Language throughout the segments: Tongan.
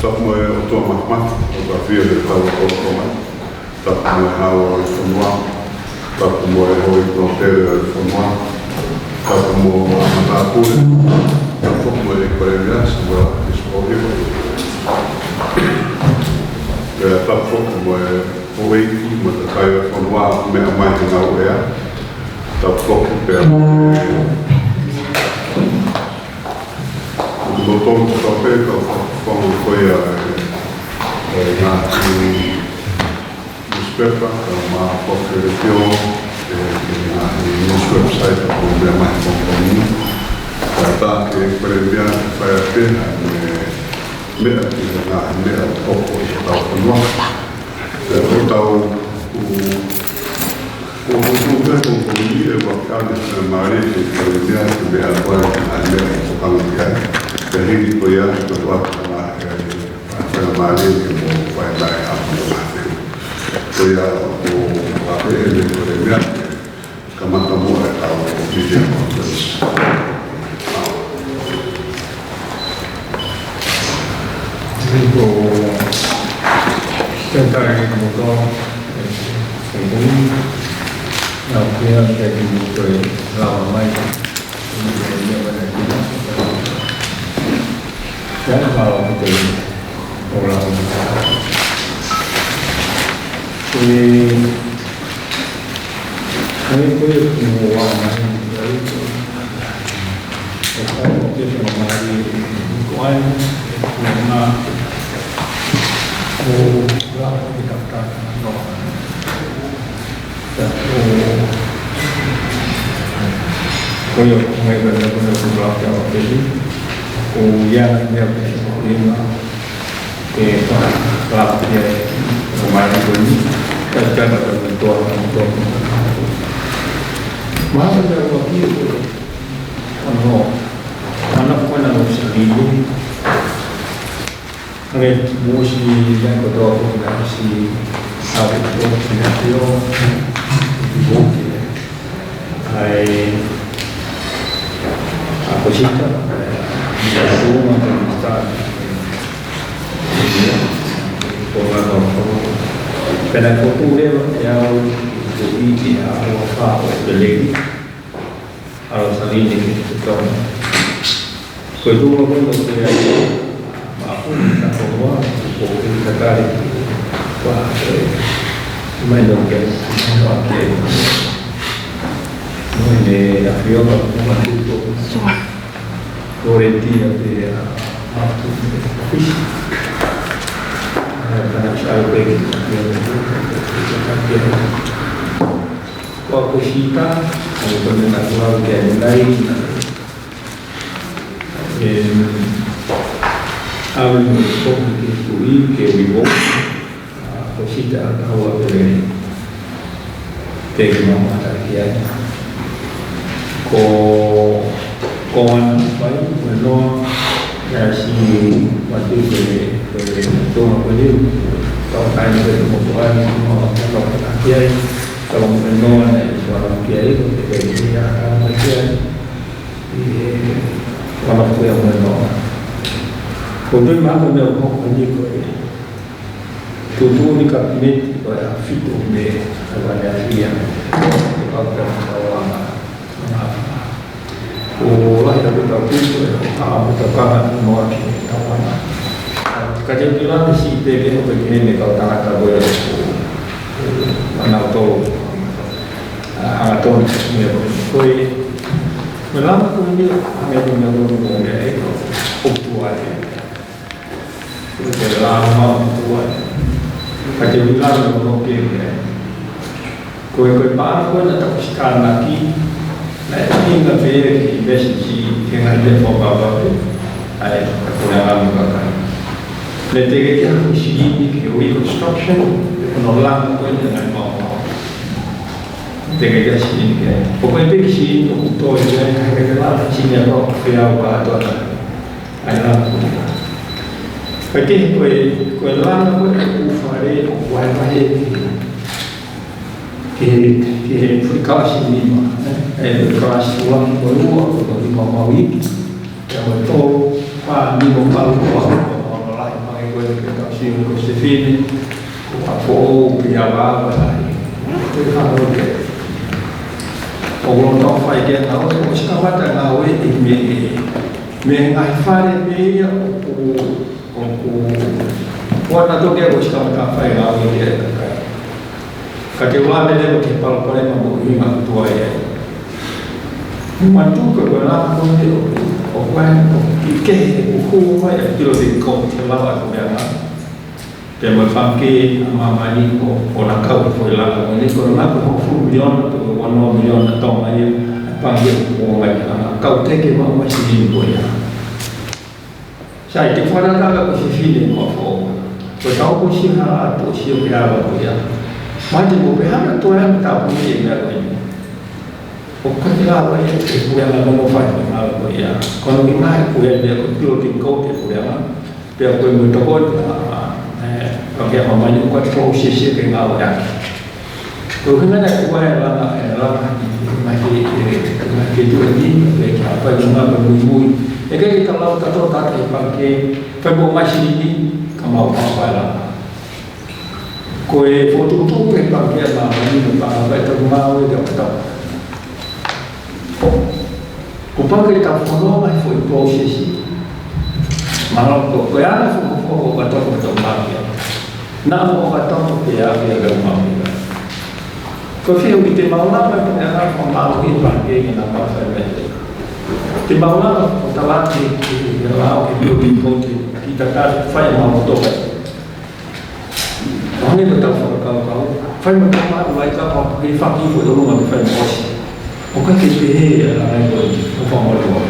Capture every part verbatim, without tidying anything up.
Tapu mo e ʻOtua Mafimafi, ʻOtua ʻAfio ʻi hotau lotolotonga. Tapu mo e Hau ʻo e fonua. Tapu mo e houʻeiki tokoni ʻo e fonua. Tapu mo e matāpule. Tapu mo e Kolonel Samuela Sipōhiva. Pea tapu mo e houʻeiki mo e kakai ʻo e fonua ʻoku meʻa mai he ngāue. Tapu pea mo e ʻOku tau tau pē ka ʻoku fakafofonga ko ia e, e ngaahi newspaper, ka ma foki e leitiō, e, e ngaahi news website ʻoku meʻa mai he pongipongi ni. Ka ta ke kole meʻa ke fai ʻa pē ha meʻa, meʻa ki he ngaahi meʻa ʻoku hoko ʻi hotau fonua. Pea ʻoku tau, ʻoku ʻOku ou tui ko e pongipongi ni ʻe ua kane faingamālie ke kole meʻa ke meʻa ko e ʻa e meʻa ʻoku tokanga ki ai. Pea hili ko ia ko e ua kane faingamālie ke mo fai mai ʻa mo ʻa. Ko ia ʻoku ou ʻape he meʻa kole meʻa ke kamata mo e kau video conference. Ko e tangata mo tō, e, e, na o kia ke ki mo tō e lava mai, e, e, e, e, e, e, e, e, e, e, e, Ko e, ko e, ko e, ko e, ko e, ko e, ko e, ko e, ko e, ko e, ko e, ko e, ko e, Ke ka, ka, ke, ka mai ko ni, ka, ka, ka, ka, ka, ka, ka, ka. Mahalo te ua ki ko, ano, ano ko na no sa ni ni. Ange mo si ya ko to ko na si, a ko ko na yo, mo ke. ʻA e, ʻa Kosita, ʻa e, ʻa e, ʻa e, ko nga ko ko. Pea naʻe fotu leva ʻe au, ko i ke a o fa o te leli, a o sa lini ke te tonu. Ko e tuʻunga ko ē ʻoku ʻi ai, ma ʻapu ni ka ko ua, ko e kakare, kua, e, mai no ke, no ke, no ne a fio ka ko ma tu to, ko re ti a te a, ma tu te fisi. E, ka na sa pe ki, kua ko sita, ko e kone na kua ke a nai, na, Em, ʻa e meʻa ko e kiʻi kui ke uivo, ʻa, ko sita a kaua pele, te ke mamata ki ai. Ko, ko ana fai, ko e noa, ia si matu pele, pele, tonga pele, tau kai na pele mo tuani, mo, mo, mo, ki ai, tau mo noa, ne, tuana ki ai, ko te pele, ia, ki ai. ʻI he ʻana ko ia mo e noa. Ko tui mā ko e meʻa ʻoku hoko ni ko e tuʻutuʻuni kapineti ko e ʻa fitu mei he vale a fia. Ko e kau pea kau ana. Ko lahi a kuta kuta e ko ka a kuta kanga noa ki he kau ana. Ka te uki lana si te ke hope ki he ne kau tangata ko e ana tolo. ʻA, ʻa, tonu, meʻa ko ē. Ko e, ko e lama ko eni, meʻa ko ē, meʻa ko ē, meʻa ko ē, ʻoku tuai. Ko e lama ʻoku tuai. Ka te ui lama ko ē, meʻa. Ko e, ko e pā ko ē naʻa tau sikanaki, naʻe ʻuhinga pē ki he message, ki he ngaahi meʻa fakapape, ʻa e, ko e lama kakai. Ne te ke kia ko e silini ki he reconstruction, ko hono lama ko ē ngaahi maumau. Te ke kia silini ki ai. Ko e peki silini ʻoku toe ki ai, ka he ke lama silini ʻa ko e feau ka atoa. ʻA e lama ko ē. Ka ke ko e, ko e lama ko ē ʻoku fale ʻoku vahevahe ki he, ki he, ki he foʻi kalasi nima, ē? ʻA e kalasi ua ki he ua, ko e nima maui. Pea mo e tolu, fā, nima, valu, ua, ua, ua, ua, lahi, mai ko Ko Sefine, ko Afoʻou pea mo Vavaʻi. Ko e fānau ke. ʻOku ou fai ke ngāue, ʻosi kamata ngāue ʻi Mē, ʻi he ngaahi fale pē ia ʻoku, ʻoku, ʻoku ʻalu atu ke ʻosi kamata fai ngāue ki ai. Ka te u ʻave leva ki he palopalema mo e ʻuhinga ʻoku tuai ai. Manatuʻi ko e laka ko ē ʻoku, ʻoku ʻi ai, ʻoku kehe ʻeku hū mai ʻa e building code he lava ʻeku meʻa. Pea mo e Pangikē ʻa Māmani ʻoku, ʻoku na kau he foʻi laka ko eni, ko e laka hongofulu miliona pe ko e ono miliona Tonga ia, ʻa e Pangikē ʻoku ʻomai ki langa, kau teke maʻu mai e māsini ko ia. Sai, te u fakatātā ko Sefine mo Afoʻou. Ko e tau ko si ha atu sio ke ala ko ia. Mate mo pe hana toe ʻa tāpuni e meʻa ko eni. ʻOku ʻikai ke lava ia ke puleʻanga mo fai e meʻa ko ia. Ko hono ʻuhinga he ko e meʻa ko e building code e puleʻanga. Pea ko e mo e tokoni ʻa, ē, Pangikē ʻa Māmani ʻoku ʻikai ke fou siesie ke ngāueʻaki. Ko e ʻuhinga ia ʻoku ʻi ai e langa, e langa, ʻi he, ʻi he, ʻi he tuʻu eni, pe ki ha fai ngā pe muimui. ʻE ʻikai ke tau lava ʻo tau tō atu he Pangikē, fai mo e māsini ni, ka mau pau fai langa. Ko e fokotuʻutuʻu ko ē Pangikē ʻa Māmani mo e Pangikē ʻa Tonga mo e Tonga. Kuo pau ke tau fononga he foʻi process. Mahalo ko, ko e anga e foʻi, foʻi, foʻi, foʻi, foʻi, foʻi, foʻi, Naʻa mo ka tau ke a ia ka mau ia. Ko e fiu ʻi te mau lava ko e anga ko mau i pa ke na pa sa me. Te mau lava ko tala ki, ki, ki lao ki, ki, ki, ki, ki ta ta fai mau to. Ko hane ko tau fakakaukau. Fai mau to mau lai ka pa ke faki ko e ʻolunga ke fai mau si. ʻOku ʻikai ke pehē ia, ʻa e ko e, ʻo fakamālō.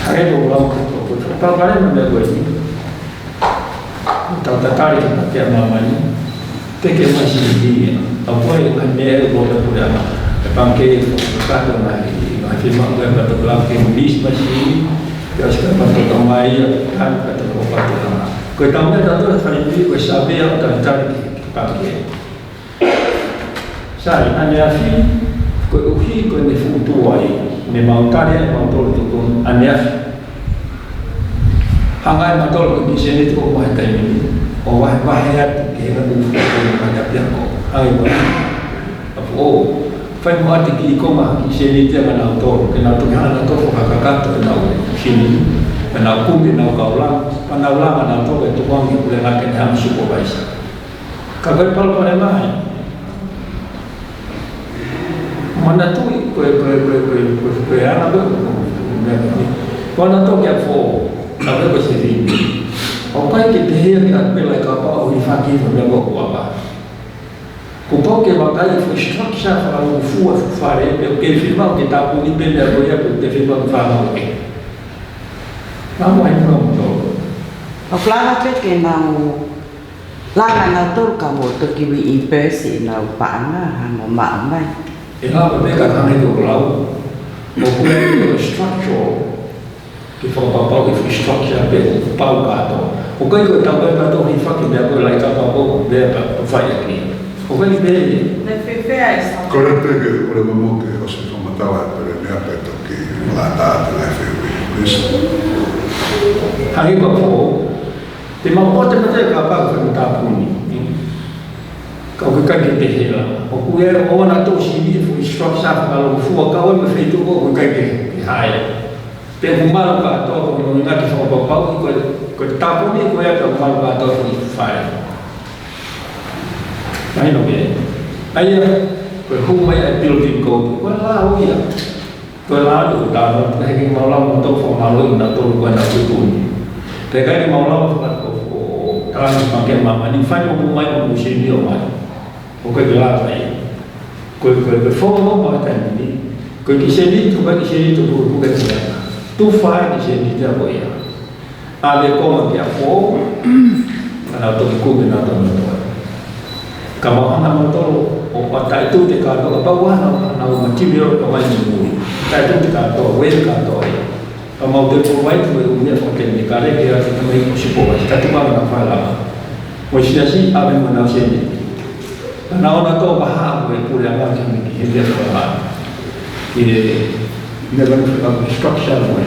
Hangē ko e lau ko, ko, ko, ko, palopalema meʻa ko eni. Tau tatali ki he Pangikē ʻa Māmani. Teke mai si ni ia. ʻA ko e, ʻa e meʻa ko e pule ana. E Pangikē, ko e kato mai, ʻa e fima ko e kato lau ke lease mai si ni. Ia si ka pato to mai ia, ka pato ko pato ana. Ko e tau meʻa tato e fai ni, ko e sabe ʻa tatali ki he Pangikē. Sai, ʻaneafi, koeʻuhi ko ʻene fuʻu tuai, ne mau tali ʻe mautolu tuʻutuʻuni, ʻaneafi. Hanga ʻe mautolu ko e kiʻi sēniti ʻoku maʻu he taimi ni, ʻo vahevahe atu ki he ngaahi fuʻu ko e ngaahi ʻapiako. Hanga ʻe mautolu, ʻa ʻo, fai mo ʻoatu e kiʻi konga kiʻi sēniti ʻa mautolu, ke nau toki hanga ʻo fakakakato ʻenau sēniti, ke nau kumi ʻenau kau langa, pea nau langa nautolu e tukuange ʻo e puleʻanga ke ne hanga ʻo supervise. Ka ko e palopalema ia. Manatuʻi ko e, ko e, ko e, ko e, ko e, ko e anga ko e, ko e, ko e, ko e, ko e, ko e anga toki ʻa Foʻou, ka ko e ko e sēniti. ʻOku ʻikai ke pehē ia ke ʻalu pē laʻi kapau ʻo hifaki mo e meʻa ko ʻoku ʻava. Kuo pau ke vakai e foʻi structure fakalūkufua fale, pe ʻoku ke fiemaʻu ke tāpuni pē meʻa ko ia, pe ʻoku ke fiemaʻu ke fānau pē. Nā mo e nō mo tō. ʻOku lava pē ke nau langa nautolu ka mo toki reimburse ʻenau paʻanga, hanga ʻo maʻu mai. ʻE lava pē ka hangē ko e lau. ʻOku ʻi ai e structure ke fakapapauʻi e foʻi structure pē ʻoku pau kātoa. ʻOku ʻikai ko e tau pē kātoa hifaki meʻa ko e laʻi kapau ko e meʻa ka fai ʻaki. ʻOku ʻikai pē. Ne fefea e sa. Ko e pē ke ʻoua mo ke ʻosi fakamatala pē meʻa pē toki lata atu e fehuʻi. Hangē ko Foʻou. Te mau ʻoatu e meʻa ko e kapau ko e tāpuni. Ka ʻoku ʻikai ke pehē lā. ʻOku ʻi ai ʻo na tō sivi e foʻi structure fakalūkufua ka ʻoku ʻi ai e feituʻu ʻoku ʻikai ke, ke hae. Pea ʻoku malu kātoa ko hono ʻuhinga ke fakapapauʻi ko e, ko e tāpuni ko ia ka malu kātoa ko e fai. Mahino pē. ʻA ia, ko e hū mai ʻa e building code, ko e lau ia. Ko e lau ʻoku tau, ka ʻikai ke mau lava ʻo tau fakamālō ʻi nautolu ko ē naʻa nau tuʻutuʻuni. Pea ʻikai ke mau lava ʻo faka-, ʻo, ʻo, tala ki he Pangikē ʻa Māmani, fai mo ʻomai mo e sēniti ʻo mai. ʻOku ʻikai ke lava ia. Ko e, ko e, ko e fōloa mai taimi ni. Ko e kiʻi sēniti, ko e kiʻi sēniti, ko e, ko e kiʻi sēniti. Tufa e kiʻi sēniti ko ia. ʻAve e konga kia Foʻou, ka nau toki kumi nautolu. Ka mau hanga ʻe mautolu ʻo, ʻo taʻetute kātoa, kapau ʻoku ʻi ai haʻanau material ka mai muimui. Taʻetute kātoa, waive kātoa ia. Ka mau toe provide mo e ʻū meʻa fakatekinikalé ke ʻoatu mai ʻo supervise, ka tuku ange ke nau fai langa. Mo e siasi, ʻave mo ʻenau sēniti. Ka nau ō nautolu ʻo vahaʻa mo e puleʻanga ki he meʻa, ki he meʻa ko e langa. Ki he meʻa ko e structure mo e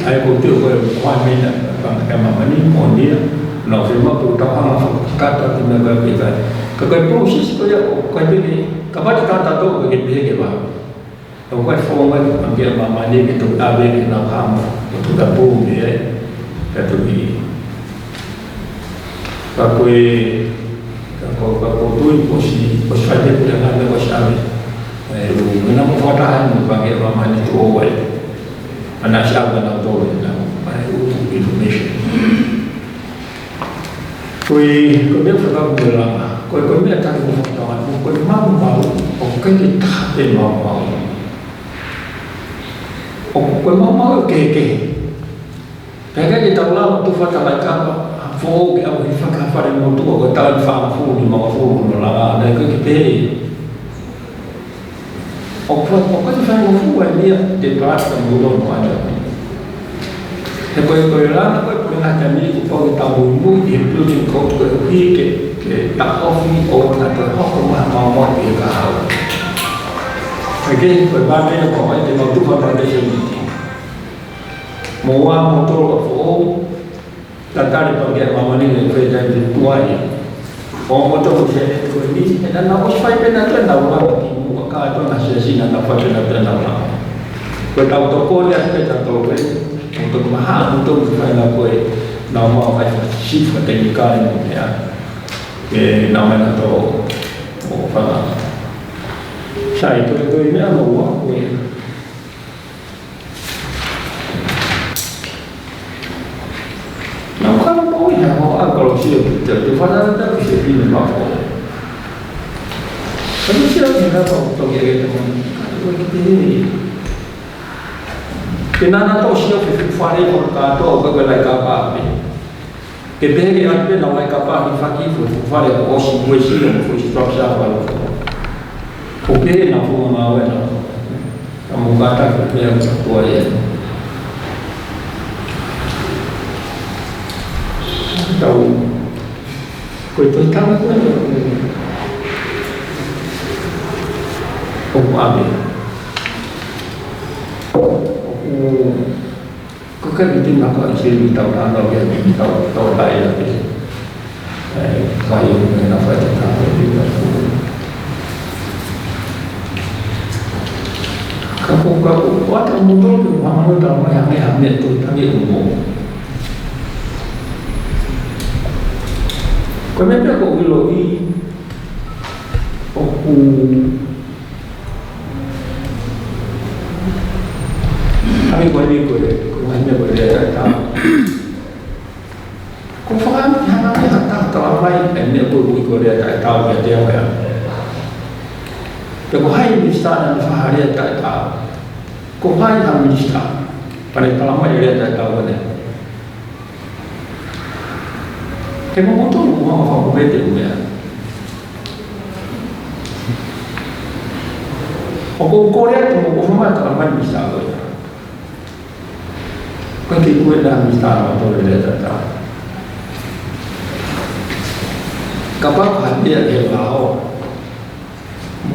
ʻA ia ko e tui ko e kuai mena, panga ke mamani, moʻoni ia, nau fiemaʻu ke tau hanga fakakakato atu meʻa ko ē ʻoku ʻikai. Ka ko e process ko ia, ʻoku ʻikai pē ke, kapau te tau tatau ke pehē ke vā. ʻOku ʻikai founga ke panga ke mamani ke toki ʻave ke nau hanga, ʻo toki tapu mei ai, ka toki. Ka ko e, ka ko, ka ko tui ko si, ko si fai te pule ngana ko si ʻave. ʻE, u, mena mo fakataha mo panga ke mamani to o ai. Ana si ʻave na to e na, ʻa e u, information. Ko e, ko e meʻa fakakaukau langa, ko e, ko e meʻa taki mo fakakaukau, ko e maumau, ʻoku ʻikai ke taha pē maumau. ʻOku, ko e maumau ʻoku kehekehe. Pea ʻikai ke tau lava ʻo tufa ha talai kapa foʻou ke ʻave ki ha fale motuʻa ko e taʻu ʻe fāngofulu, nimangofulu hono langa, naʻe ʻikai ke pehē. ʻOku, ʻoku ʻikai faingofua e meʻa te palasi ka mou lono ʻana. He ko e, ko e langa ko e pule ngata ni ʻoku pau ke tau muimui he building code ko e ʻuhi ke, ke taʻofi ʻo na ko e hoko mai ha maumau ʻi he kahaʻu. Kae kehe ko e vā meʻa ko ē te mau tufa foundation. Mou ō mou tolo ʻa foʻou, tatali panga ke mamani ne fai taimi tuai. ʻO mo toko se ko ni, e na na o fai pē na te na ula ki muʻa ka to na se sina na fai pē na te na ula. Ko e tau tokoni atu pē tautolu pē, mo toko maha, mo toko fai na ko e, na ma fai sifa te ni ka ni mo mea. Ke na mai na to, o fana. Sai, ko e, ko e meʻa mo ua, ko e. Nau kala pau ia, mau ʻalu kalo sio ki te, te fana na tau ki te pine mako. Kalo sio ki na pau toki e te mani. Kalo ki te. Ke nana tau sio ki te fale ko ka tau ka ka lai kapa pē. Ke pehē ke ʻatu pē na lai kapa ki faki fo, fale ko ʻosi mo e sio mo e structure ko alo. Ko pehē na fo ma we na. Ka mo ka ta ke pehē ka tua e. Tau. Ko e toi tau ko e. Ko ame. Ko Ko e kai te na ka sili tau na na ke tau tau tai a te. Ai, kai o me na fai te tau te tau. Ka ko, ka ko, ʻoatu mo tau ke hanga no tau mai hanga hanga to tangi mo. Ko e meʻa pē ko ʻilo i ʻoku Ami ko ni ko e, ko e meʻa ko e lea taʻetau. Ko fakaʻamu ke hanga ke hata tala mai, e meʻa ko e ui ko e lea taʻetau ia te au ia. Pe ko hai minisitā naʻa ne fai ha lea taʻetau. Ko hai ha minisitā, pea ne tala mai lea taʻetau ko eni. He momoutolu mo hanga fakamoʻoni te u meʻa. ʻOku ou kole atu mo ʻofa mai tala mai minisitā ko ia. Ko e te kue na minisitā na tole le tata. Kapau ko ha meʻa ke lao. Mo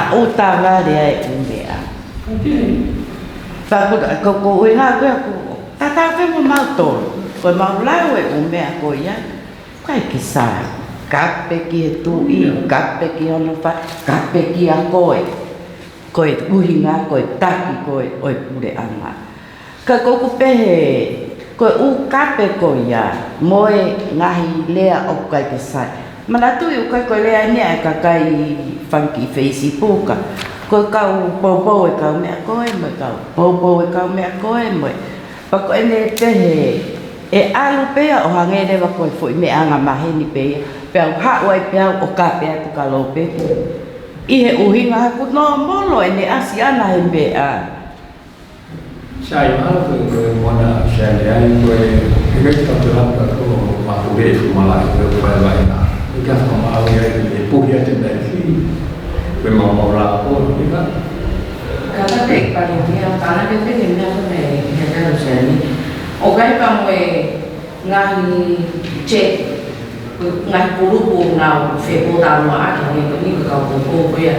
ʻoku tavale ai e ʻū meʻa. Pea ko, ko, ko e ʻuhinga ko ē ʻoku tatau pē mo mautolu. Ko e mau lau e ʻū meʻa ko ia. ʻIkai ke sai. Kape ki he tuʻi, kape ki hono fā, kape kia koe. Ko e ʻuhinga, ko e taki, ko e, ʻo e puleʻanga. Ka ko ʻeku pehē, ko e ʻū kape ko ia, mo e ngaahi lea ʻoku ʻikai ke sai. Manatuʻi ʻoku ʻikai ko e lea eni ʻa e kakai fanga kiʻi Facebook. Ko e kau poupou e kau meʻa ko ē, mo e kau poupou e kau meʻa ko ē, mo e. Pea ko ʻene pehē, ʻe ʻalu pē ia ʻo hangē leva ko e foʻi meʻa angamaheni pē ia. Pea u haʻu ai pē au ʻo kape atu ka lou pē. ʻI he ʻuhinga ʻoku nōmolo ʻene ʻasi ʻana he meʻa. Sai, mahalo ko e, ko e mona sai ai, ko e, ʻikai ke tau lava ka ko e mapule e fuʻu malaʻe, ko e fai vai na. ʻIkai ke fakamāu ia, e puhi atu e meʻa fi, ko e mau mau la ko, ʻikai. Ka ta te pali dia, ka na ke te ni meʻa ko e, he ka sai ni. ʻOku ʻikai ka mo e, ngaahi chat, ngaahi kulupu ʻoku nau fepōtalanoaʻaki, ʻa e ko eni ko e kau poupou ko ia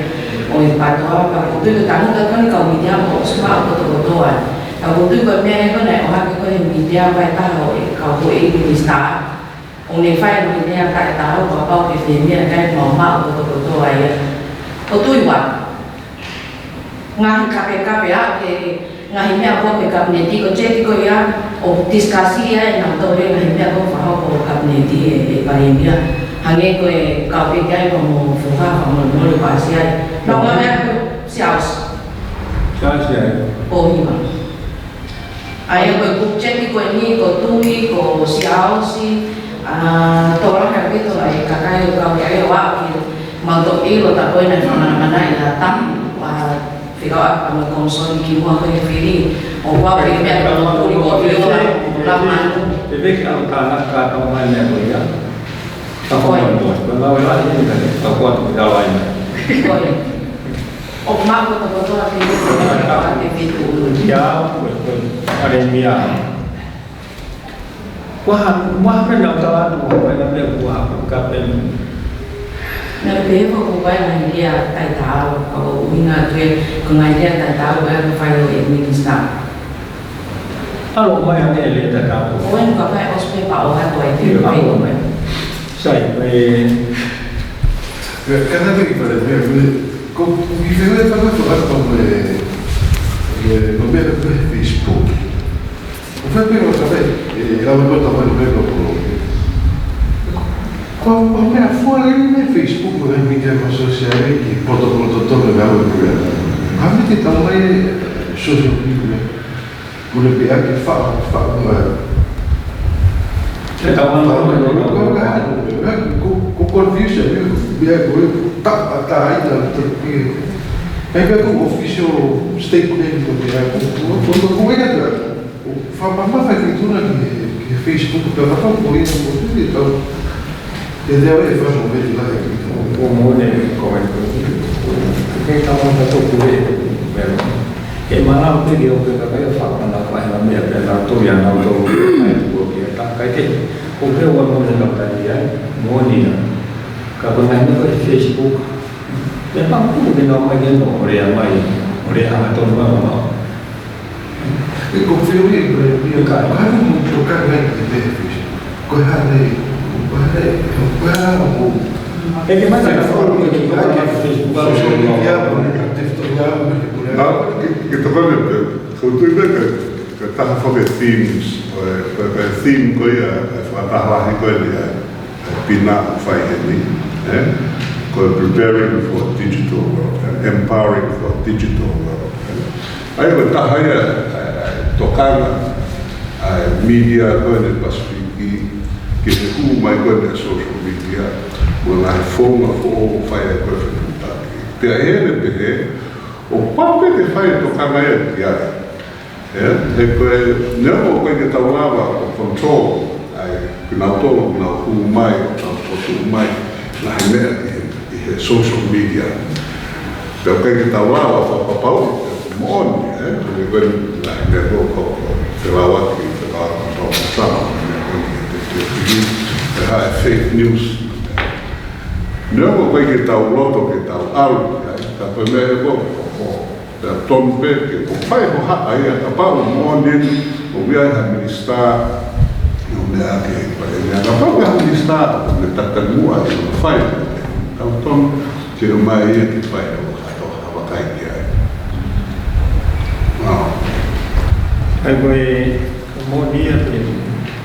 ʻo e PTOA, pea ʻoku ou tui ko e tangutu ko eni kau mītia mo ʻosi maʻu kotokotoa. Pea ʻoku ou tui ko e meʻa ia ko ē naʻe ʻohake ko ē he mītia ʻa e taha ʻo e kau houʻeiki minisitā, ʻo ne fai mo e meʻa taʻetaau, kapau ʻe pehē meʻa ʻikai mau maʻu kotokotoa ia. ʻOku ou tui ua. Ngaahi kapekape ʻa e ngaahi meʻa ko e kapineti ko e chat ko ia ʻo discuss ia ʻe nautolu e ngaahi meʻa ko e fakahoko ʻo e kapineti ʻe, ʻe Palēmia. Hangē ko e kau pē ki ai ko mo fuka fakamolemole pasi ai. Nau ngā meʻa ko Siaosi. Siaosi ai. ʻO hiva. ʻA ia ko e group chat ko eni, ko Tui, ko Siaosi, ʻa, tō lahi ʻaupito ʻa e kakai ʻoku kau ki ai ʻo aʻu ki he mau toʻo ʻilo ta ko ē naʻe fanamanai ʻa Tamu, ʻa, fika ʻa, ʻa mo e komisoni ki muʻa ko e fili, ʻo ʻoku ʻi ai e meʻa ko e puli ko e ʻilo ʻa, ʻo la manu. Te veki au ka na ka tau mai meʻa ko ia. Ko e ngāue lahi eni ka ke tau kuatu ki tala ina. Ko e. ʻOku maʻu kotoa kotoa ke ke ke ke ke ke. Ia, ko e, ko e, ʻanemia. Kuo hā, mo ha meʻa naʻa ku tala atu, ko e meʻa kuo hā, ko e kape. Naʻe pehē foki ko e ngaahi lea taʻetaau, ka ko e ʻuhinga atu ē, ko e ngaahi lea taʻetaau, ʻa ia ko e fai ʻe he minisitā. ʻAlu mai ange e lea taʻetaau. ʻOku ou kei fakaʻosi pē pea ʻoatu ai ki he. ʻAlu mai. Sai, mai. Ka, ka naʻe pehē pale, pehē, pehē, ko, ko ki fē, fē, fē, fē, fē, ko e, ko e, ko e meʻa ko e Facebook. Ko fē pē ko ka pehē, e, e lava ko e tama ko e ko, ko, ko, ko e meʻa fua lelei mei he Facebook, ko e meʻa ko e sōsiale, ki he poto ko e totonu e ngāue ko ē. Ka mei te tau mai e, social media. Mune pē ake fa, fa, ma. Ke tau ʻalu mai, ʻalu mai, ʻalu mai. Ko, ko confusion, ē, pea ko e tapa tā ina te pē. Pea ko official statement ko pē ko, ko, ko, ko, ko, ko, ko, fa, ma, ma, fa, ki tuna ki, ki Facebook, pea fa, ko ia, ko, ko, ko, Te te ave e fai mo me te lahi ki tō. Ko mo ne ko e ko. Ke ka mo ka tō kure. Pero. Ke mana o te ke o ke ka kai fa ka na fa na me a te na to ya na to. Ai tu ko ke ta kai ke. Ko ke o mo ne na ka ya. Mo ni na. Ka ko na ni ko Facebook. Te pa ku ke na mai ke no ore a mai. Ore a to ma ma. E ko feo e ko e ko e ka ka mo ko ka ka e te te fish. Ko e hā nei, ko e hā nei, ko e hā mo. E ke mata ka fo ko e ko ka ka fish. Ko e social media, ko e active to ya, ko e. Nā, ke, ke tokoni pē, ko tui pē ka, ka taha fo ke themes, ko e, ko e, ko e theme ko ia, e fakataha lahi ko e lia. Pina ʻoku fai heni, ē? Ko e preparing for digital world, ē? Empowering for digital world, ē? ʻA ia ko e taha ia, ē, ē, tokanga, ē, media ko eni Pasifiki, ki he hū mai ko eni social media, mo e ngaahi founga foʻou ʻoku fai ai ko e fetuʻutaki. Pea ʻi heʻene pehē, ʻoku pau pē ke fai e tokanga ia ki ai. ʻE, he ko e, neongo ʻoku ʻikai ke tau lava ʻo control, ʻa e, kinautolu, kinautolu hū mai, ʻo tau fotu mai, ngaahi meʻa ʻi he, ʻi he social media. Pea ʻoku ʻikai ke tau lava ʻo fakapapauʻi, ʻe, moʻoni, ʻe, ko e, ko e, ngaahi meʻa ko, ko, ko, felauaki, felauaki, ko, ko, sama, ko, ko, ko, ko, ko, ko, ko, ko, ko, fake news. Neongo ʻoku ʻikai ke tau loto ke tau ʻalu, ʻe, ka ko e meʻa ʻe ko, ko, ko, Pea tonu pē ke ʻoku fai hohaʻa ia, kapau ʻoku moʻoni eni ʻoku ʻi ai ha minisitā, ʻo meʻa ke fai meʻa, kapau ʻoku ʻi ai ha minisitā, ʻo ne tatamuʻa ʻi hono fai, tau tonu ke ʻomai ia ke fai ʻo kato ha vakai ki ai. Wow. ʻA ia ko e, ko e moʻoni ia pē,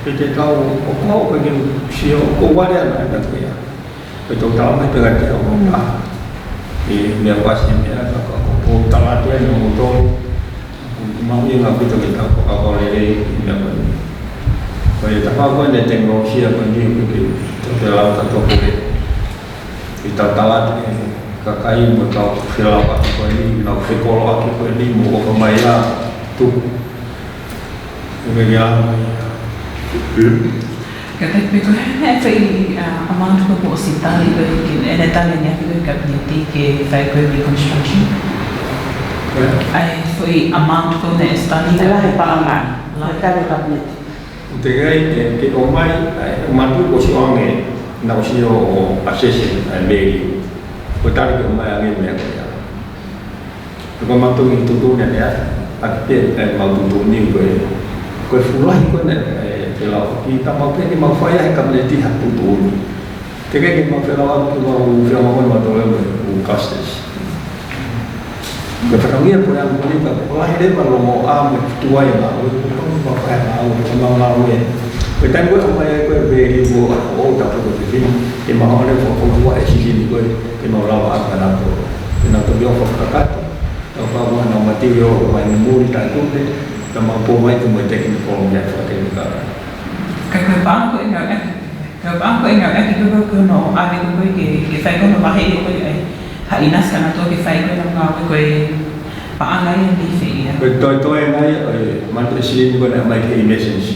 pea te tau, ʻoku mau pē ke sio, ʻoku vale ana ʻa e meʻa ko ia. Ko e tau tau mai pē ka te au mo ka. ʻI he meʻa pasi meʻa ka ko ko tala atu ʻe mo tō. Mau ia ngā pito ke tau ko ka ko lelei ʻi he meʻa ko eni. Ko e tapa ko eni tekinolosia ko eni ko ke tau te lau ta tō ko e. ʻI tau tala atu ʻe kakai mo tau felauaki ko eni, nau fekoloaki ko eni, mo ko ka mai la tuku. Ko e meʻa ke lau mai. Ka te pē ko e hā e foʻi, ʻa, amount ko ē kuo ʻosi tali ko ē ki heʻene tali ʻene ʻaki ko ē kapineti ke fai ko ē reconstruction. ʻA e foʻi amount ko ē naʻe ʻosi tali. Lahi e paʻanga. Lahi. Tali kapineti. Te kai ke, ke ʻomai, ʻa e, matu ko si onge, na o si o assessment, ʻa e value. Ko e tali ke ʻomai ange meʻa ko ia. Ko mātou ʻi tuʻutuʻuni ʻa e meʻa, ʻa e pē, ʻa e mau tuʻutuʻuni ko e, ko e fuʻu lahi ko ē, ʻe, ke lau, ki ta mau pē, ke mau fai ʻa e kapineti ha tuʻutuʻuni. Teʻeki ke mau felauaki, mau felauaki mo tole mo e ʻū Costas. Ko e fatongia ko e ʻamu ni ka ko e lahi leva e longoaʻa mo e tuai ʻa e ngāue, ko e mau fai ʻa e ngāue, ko e mau ngāue. Ko e taimi ko ē ʻomai ai ko e value ko ē ʻo ta ko e fifini, ke mau hanga leva ʻo fakaʻuhinga e sisini ko ē, ke mau lava ʻa kinautolu. Ke nau toki ʻofa fakakakato. Tau ka ua nau mati ʻo mai ni muli tai kupe, ka mau pō mai ki mo e technical mo e fakatekinikalá. Ka ko e pānga ko ē ngāue ʻaki, ka ko e pānga ko ē ngāue ʻaki ko ē ko hono ʻave ko ē ke, ke fai ko hono vahe ʻo ko ē ai. Ha ʻinasi ka na tō ke fai ko ē nau ngāue ko e pānga ia ni fē ia. Ko e toe toe ngai ʻo e manatu e sini ko ē naʻe ʻomai ki he emergency.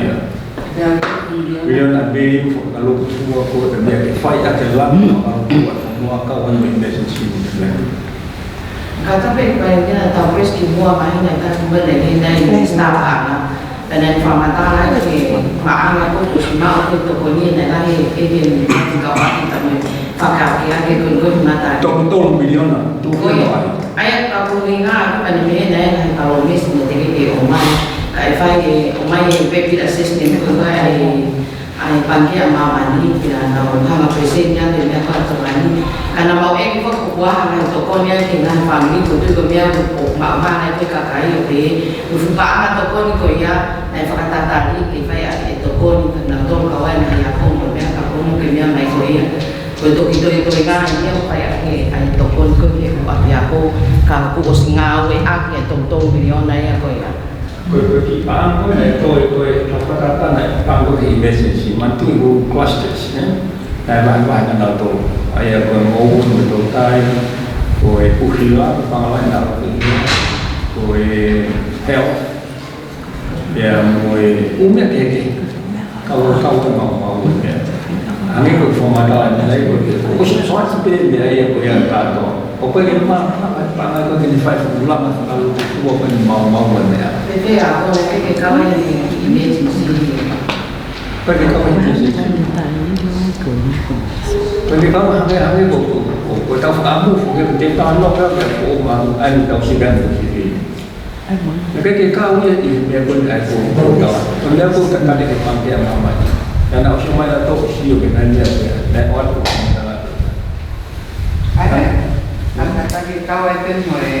ia. Ia, miliona. Miliona pē ia, fakalotu fua ko e meʻa ke fai ʻaki e langa, fakalotu fua, mo e kau ai mo e emergency mo e meʻa. Ka tape pai ia tau press ki muʻa mai na ka tu mai na ni na ni star ana. Pea naʻe fakamatala ke maʻanga ko tu si mau ke tokoni na lahi e ke ni ka wa ki ta me fakaʻakiʻaki ko ko mata. Toko tolu miliona, tu ko ia. Ai ka ko ni nga ko ka ni me na e na ka lo mis mo te ke ʻomai. Ka e fai ke ʻomai e baby assistance ko ka e ʻa e Pangikē ʻa Māmani, pea naʻa nau hanga ʻo pēseni atu e meʻa ko ē ʻa Tokoni. Ka naʻa mau ʻeke foki ko e hā e ngaahi tokoni ʻa e ngaahi fāmili, ko e tuʻu ko e meʻa ʻoku maʻu hanga ʻe he kakai ʻo pehē, ko e fuʻu paʻanga tokoni ko ia, naʻe fakatatali ke fai ʻaki e tokoni, ka naʻa nau tō kau ai e ngaahi ako mo e meʻa ka ko e meʻa mai ko ia. Ko e toki toitoi ngaahi meʻa ʻoku fai ʻaki ʻa e tokoni ko ia ʻoku ʻapiako, ka kuo ʻosi ngāueʻaki e toko tolu miliona ia ko ia. Ko e, ko e kiʻi paʻanga ko ē naʻe toe, toe fakatata naʻe paʻanga ko e emergency, manatuʻi ko e clusters, ē? Naʻe vahevahe naʻa nau tō. ʻA ia ko e moʻui mo e toutai, ko e ʻuhila, ko e fanga lahi naʻa nau ʻuhila, ko e health, ia mo e ʻū meʻa kehekehe. Kau, kau e mau, mau e meʻa. Hangē ko e fakamatala naʻe ʻi ai ko e, ko e soasoa pē meʻa ia ko ia kātoa. ʻO ko e ke ma, ma, ma, ma, ko e ke ne fai fakalanga, fakalotu fua ko e mau, mau e meʻa. Pea ko e ke, ke kau ai ni, ni emergency. Ko e ke kau ai ni emergency. Ko e ke kau hangē, hangē ko, ko, ko, ko e tau fakaʻamu, ko e ke tau loka, ko e ko ma, ai ni tau sika ni siki. Naʻe ʻikai ke kau ia ʻi he meʻa ko eni ʻa e ko, ko e meʻa ko e ka kale ke pangikē ʻa Māmani. Naʻa nau ʻosi mai ʻo tō ʻo sio ki he ngaahi meʻa ko ia. Naʻe ʻoatu ko e meʻa. ʻAi, ʻa ka ta ke kau ai pē mo e,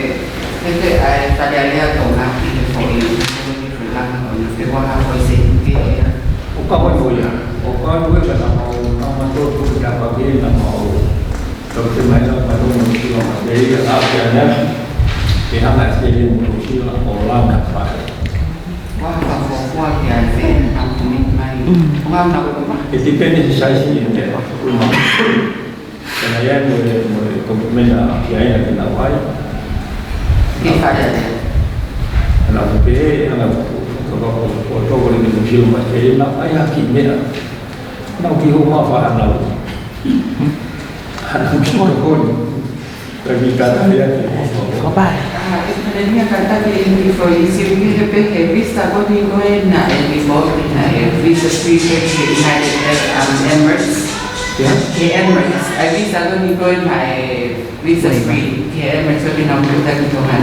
pē pē ʻa e tali alea tō ngā ki he foʻi, foʻi langa ko eni, pē kua ha foʻi se ke ia. ʻO kau ai mo ia. ʻO kau ai mo ia ka ta mau, ka mau tō tō ki ta pa ke na mau. Tau te mai lau mano mo sila ma te ia a ke ana. Ke hanga ʻe Australia mo New Zealand ʻo langa fai. Ua ka fo kua ki ai te na kumi mai. Ua na kumi. It depends he size ni te uma. Tena ia mo e, mo e ko mena ki ai na ke na wai. Ke fai ane. Ana ko pe, ana ko, ko, ko, ko, ko, ko, ko, New Zealand ma te na ai haki mena. Na ki ho ma fa ana. Ana ko, ko, ko, ko, Ko e visa tali atu. Ko pai. Ah, ʻe kale ni a ka taki e ni ko e isi umi he pe he visa ko ni ko e na e ni mo ni na e visa free ko e United Arab, um, Emirates. Yeah. He Emirates. A visa ko ni ko e na e visa free. He Emirates ko ni na mo taki ko han.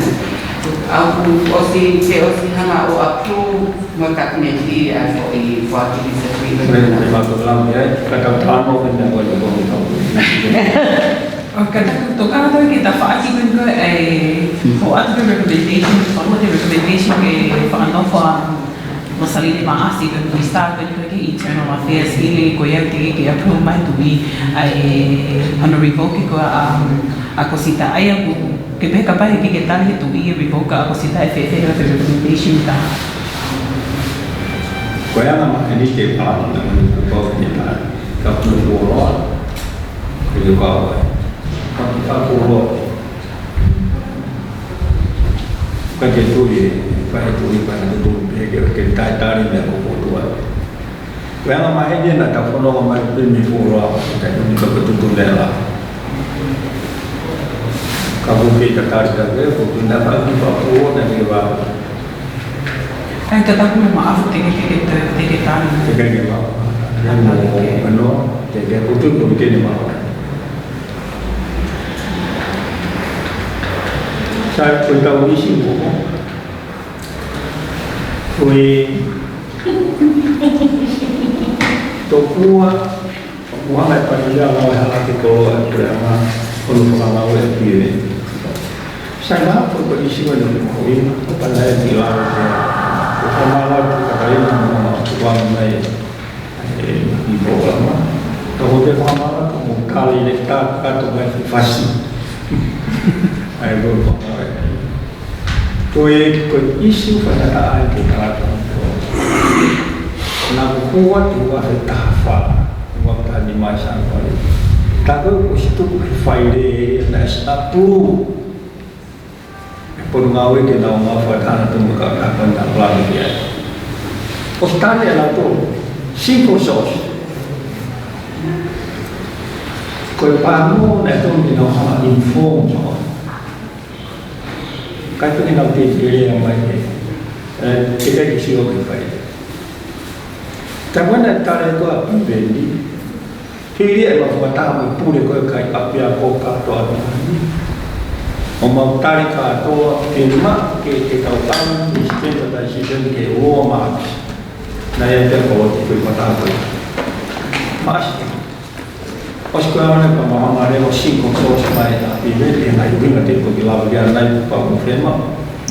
Au ku ʻosi, ke ʻosi hanga ʻo approve mo katineti a foʻi foaki visa free ko ni na. Ko e ma to lau ia, ka tau tano ko ni na ko e ko ni na. ʻO ka taku tokanga ko ē ke tafaʻaki ko ē ko ē, ʻo ʻoatu ke recommendation, ʻo ʻoatu ke recommendation ke fakanofo ʻa Rosaline Maʻasi ko ē ko ē star ko ē ko ē ke Internal Affairs ʻi he ko ia te ke approve mai tuʻi ʻa e hono revoke ko ē ʻa, ʻa Kosita ʻa ia ko ke pehē kapau he ke ke tali he tuʻi e revoke ʻa Kosita ʻe fēfē ʻa e recommendation ka. Ko e anga maheni ke pala, na mani ko pau ke pala, ka ko e fuoloa. Ke liu kau ai. Ka ki ka kulo. Ka ke tui, ka he tui, ka he tui, pe ke, ke tai tari me ko ko tua. Ko e anga maheni ena ʻetau fononga mai pē mei Fuoloa, ʻi he taimi ni ko e tutu nela. Ka ko e kei tatali ta ke, ko e tuna ka ki pa puo na ke va. Ai, tata ku ma afu te ke, te ke, te ke tani. Te ke ke va. Ia mo, mo, no, te ke kutu ko ke ne va. Sa ko e tau isi mo. Ko e tokua, ʻoku hanga ʻe Pāneli ʻo ngāue hala ki he koloa ʻa e puleʻanga, ʻo ne fakangāue ki ai. Sai, ko e isi ko eni ʻoku ou ʻilo, ko Pāneli ki lalo ke, ko e fakamālō ki Katalina, mo ma kuang mai, ʻe, ʻi polokalama. Ka ko e fakamālō, ko mo kali le ta, ka to mai fasi. ʻAi, ko e fakamālō. Ko e, ko e ʻisiū faingataʻa ia ke tala atu. Naʻa ku hū atu ʻi he ua afe taha fā, ua afe taha nima ʻi Sānuali. Tā ko ē kuo ʻosi tuku he faile, naʻe ʻosi approve ʻe he potungāue ke nau ngāue fakataha atu mo e kautaha ko eni naʻa ku lave ki ai. ʻOsi tali ʻe nautolu, simple source. Ko e pāmu naʻe tonu ke nau hanga ʻo inform ʻo ʻikai pē ke nau tefitoʻi mai ke, ē, ke ʻai ke sio ki he faile. Ka ko ena tala ko ē ʻa Piveni, hili ʻemau fakataha mo e pule ko ē ʻa e kai ʻapiako kātoa ni. ʻO mau tali kātoa ke ma, ke, ke tau ʻalu ki he standardization ke ua Maʻasi. Naʻe ʻi ai pē ko e fakataha ko ē. Maʻasi. ʻOsi ko ē ʻa e ʻaho ni pea mahalo ʻe ʻosi ko ē ʻosi mai ʻa Piveni, ʻi he ngaahi ʻuhinga te u kiʻi lave ki ai ʻanenai, pea mo Fema,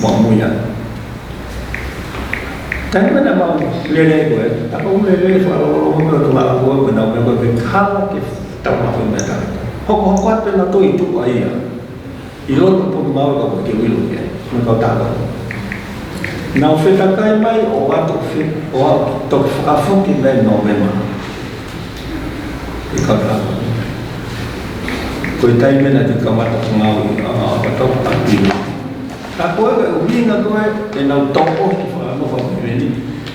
mo Muia. Taimi naʻa mau lele ko ē, tā ko e lele fakalongolongo pē ʻo e tuʻunga ko ē, ko e nau meʻa ko ē ke hala ke tau mako meʻa tā. Hokohoko atu pē nautolu ʻi tuʻa ia. ʻI loto pē mo au ka ko e ke ʻilo ki ai, mo e kautaha. Nau fetakai mai ʻo ʻoatu fe-, ʻo ʻoatu toki fakafoki mai Nōvema. ʻI he kautaha. Ko e taimi naʻa te kamata ngāue ʻa, ʻa, ʻa, ʻa, ʻa, ʻa, tā ko ē ʻuhinga ko ē, ʻenau tō ʻo ki fakanofo Piveni.